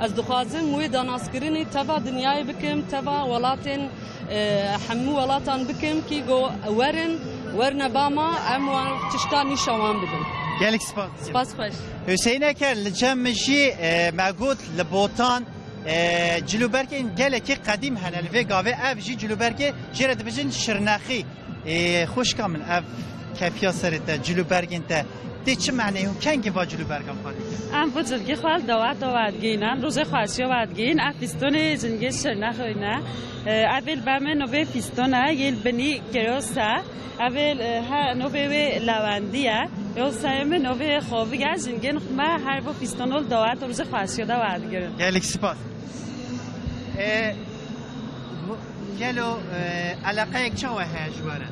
Ez dixwazim wê danaskirinî teva dinyayê bikim, teva welatên, e, hemû welatan bikim, kî go werin, werne ba me, em wan tişta nîşa wan bidin. Gelek spas. Spas xweş. Hüseyin Eker, li cem min jî, e, me got li Botan, e, cilûberkên gelekî qedîm hene. Li vê gavê ev jî cilûberkê jê re dibêjin Şirnexî. Ê, xwişka min, ev kefiya serê te, cilûbergên te, tê çi menê û kengî va cilûbergan xwe dike? Em vê cilgê xwe li dawet de vedigihînin, rojê xweşiya vedigihîn. Ev fîstonê jingê Şirnexê ne. Ê, ev ê li ber min novê fîston e, yê li binî kiros e. Ev ê, e, he, novê wê lewendî ye. Yo sayê min novê xovî ye, jingên xwe me her bo fîstono li dawet rojê xweşiya de vedigirin. Gelek spas. Ê, Gelo, e, eleqeyek çawa heye ji we re?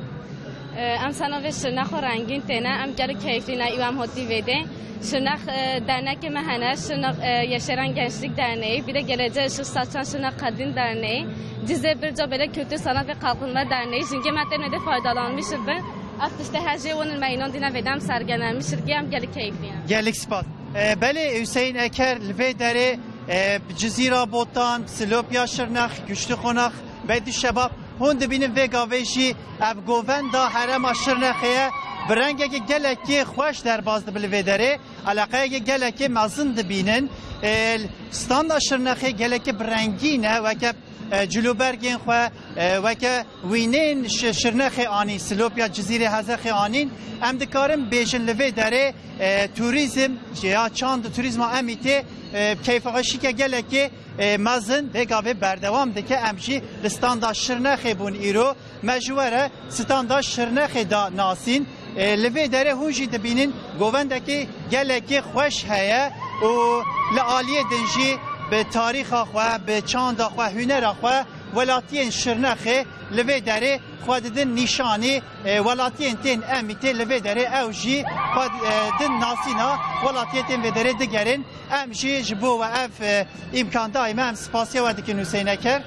E, em sena vê Şirnex û rengîn têne, em gelek keyflî ne, î em hotî vê dê. Şirnex, e, dernekê me hene, Şirnex, e, Yaşayan Gençlik Derneği, bir de Geleceğe Işık Saçan Şırnak Kadın Derneği, Cizre Birca Bölge Kültür Sanat ve Kalkınma Derneği, jingê me têne de faydalanmış bi. Ev tiştê her jê wan me înan dîne vê dem sergilenmiş, jingê em gelek keyflî ne. Gelek spas. E, belê Hüseyin Eker li vê derê, e, Cizîra Botan, Silopya Şirnex, Güçlü Konak, Beydî Şebab, hûn dibînin vê gavê jî ev govenda herêma Şirnexê ye. Bi rengekî gelekî xweş derbas dibe li vê derê. Eleqeyekî gelekî mezin dibînin. E, standa Şirnexê gelekî bi rengîn e, weke, e, cilûbergên xwe, e, weke wînên şi-, Şirnexê anîn, Silopya Cizîrê Hezexê anîn. Em dikarin bêjin li vê derê, e, turîzm, ya çand û turîzma Emîtê, e, keyfxweşîke gelekê, e, mezin vê gavê berdewam dike. Em jî li standa Şirnexê bûn îro. Me ji we re standa Şirnexê da nasîn. E, li vê derê hûn jî dibînin govendekî gelekî xweş heye û li aliyê din jî bi tarîxa xwe, bi çanda xwe, hunera xwe welatiyên Şirnexê li vê derê xwe didin nîşanî. E, welatiyên tên Emîtê li vê derê ew jî xwe, e, din nasîna welatiyê tên vê derê digerin. Em jî ji bo we ev, e, îmkan dayî me, em spasiya we dikin Hüseyin Eker.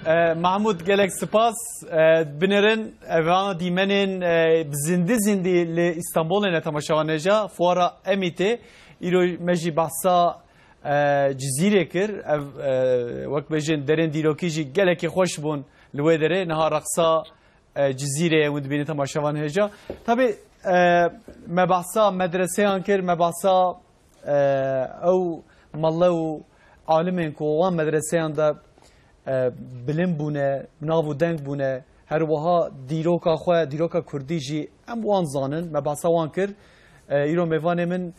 E, Mahmud, gelek spas. E, binêrin, e, vana dîmenên, e, bi zindî zindî li Îstanbulê ne temaşevan hêja, fuara Emîtê. Îro me jî behsa, e, Cizîrê kir. Ev, e, wek bêjin derên dîrokî jî gelekî xweş bûn li wê derê. Niha reqsa, e, Cizîrê hûn dibînin temaşevan hêja. Tabî, e, me behsa medreseyan kir, me behsa, e, ew mele û alimên ku wan medreseyan de, e, bilind bûne, nav û deng bûne, her wiha dîroka xwe, dîroka kurdî jî em wan zanin, me behsa wan kir. E, îro mêvanê min,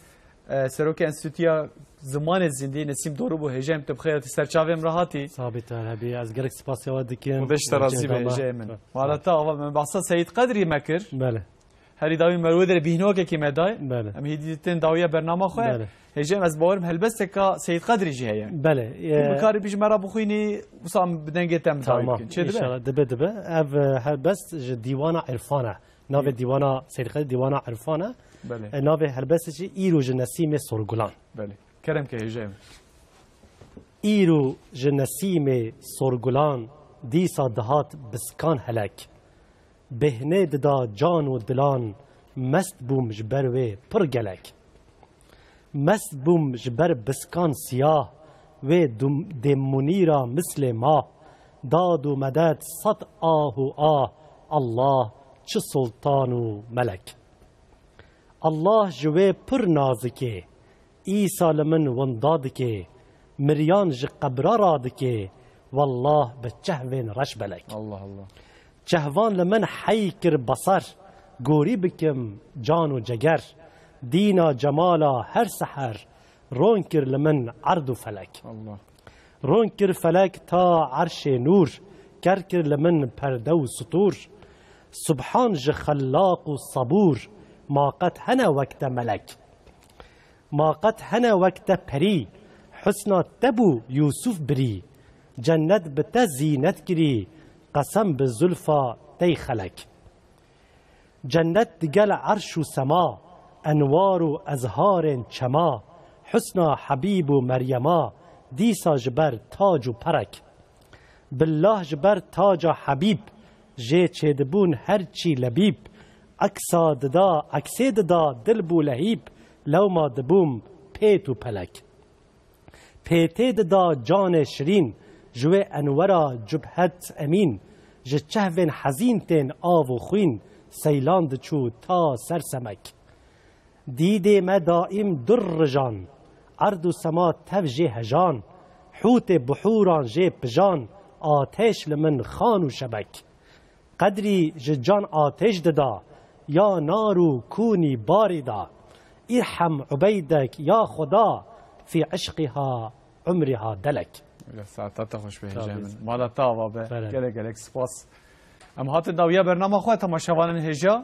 e, Serokê Enstîtuya Zimanê zindî Nesîm Dorû bû, hêjayê min tu bi xêr hatî ser çavê min re hatî. Sabit Erhebi, ez gelek spasiya we dikim. Û beş te razî be hêjayê min. Mala te ava, me behsa Seyîd Qedrî me kir. Belê. Herî dawî me wê derê bîhnokekî me dayê. Belê. Em hêdî tên dawiya bernama xwe. Belê. Hêjayê min, ez bawerim helbesteka Seyîd Qedrî jî heye. Belê. Tu e, bikarî bijî me re bixwînî, wisa em bi dengê te em dawî bikin. Çê dibe? Tamam, înşallah, dibe, dibe. Ev, e, helbest ji dîwana Irfan e. Navê dîwana Seyîd Qedrî dîwana Irfan e. Belê. E, navê helbestê jî Îro ji Nesîmê Sorgulan. Belê. Kerem ke hêjayê min. Îro ji nesîmê sorgulan, dîsa dihat biskan helek. Bêhnê dida can û dilan, mest bûm ji ber wê pir gelek. Mest bûm ji ber biskan siyah, wê dum-, dêmûnîra mislê ma. Dad û medet sed ah û ah, Allah çi sultan û melek. Allah ji wê pir nazikê, îsa li min winda dikê, miriyan ji qebra radikê, wallah bi çehvên reş belek. Allah Allah. Çehvan li min hey kir basar, gorî bikim can û ceger, dîna cemala her seher, ron kir li min erd û felek. Allah. Ron kir felek ta erşê nûr, ker kir li min perde û stûr. Subhan ji xellaq û sabûr, ma qet hene wek te melek. Ma qet hene wek te perî, husna te bû Yûsuf birî. Cennet bi te zînet kirî, qesem bi zulfa tey xelek. Cennet digel erş û sema, enwar û ezharên çema, husna Hebîb û Meryema, dîsa ji ber tac û perek. Billah ji ber taca Hebîb, jê çêdibûn her çî lebîb, eksa dida, eksê dida dil bû lehîb, lewma dibûm pêt û pelek. Pêtê dida canê şirîn, ji wê enwera cubhet emîn, ji çehvên hezîn tên av û xwîn, seylan diçû ta ser semek. Dîdê me daîm dur rijan, erd û sema tev jê hejan, hûtê buhûran jê pijan, atêş li min xan û şebek. Qedrî ji can atêş dida, ya nar û kûnî barî da. Îrhem ubeydek ya Xuda, fî eşqîha umrîha delek. Saeta te xweş be hêja min. Mala te ava be. Gelek gelek spas. Em hatin dawiya bernama xwe temaşevanên hêja.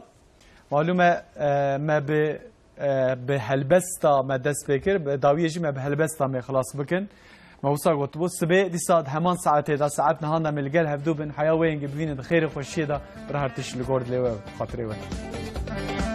Malûm e, e, me bi, e, bi helbesta me dest pê kir, bi dawiyê jî me bi helbesta me xilas bikin. Me wisa gotibû, sibê dîsa di heman saetê de, saet nihan de em ê li gel hevdû bin, heya wê yengê bivînin di xêrê xweşiyê de, bi her tişt li gor dilê we, xatirê we.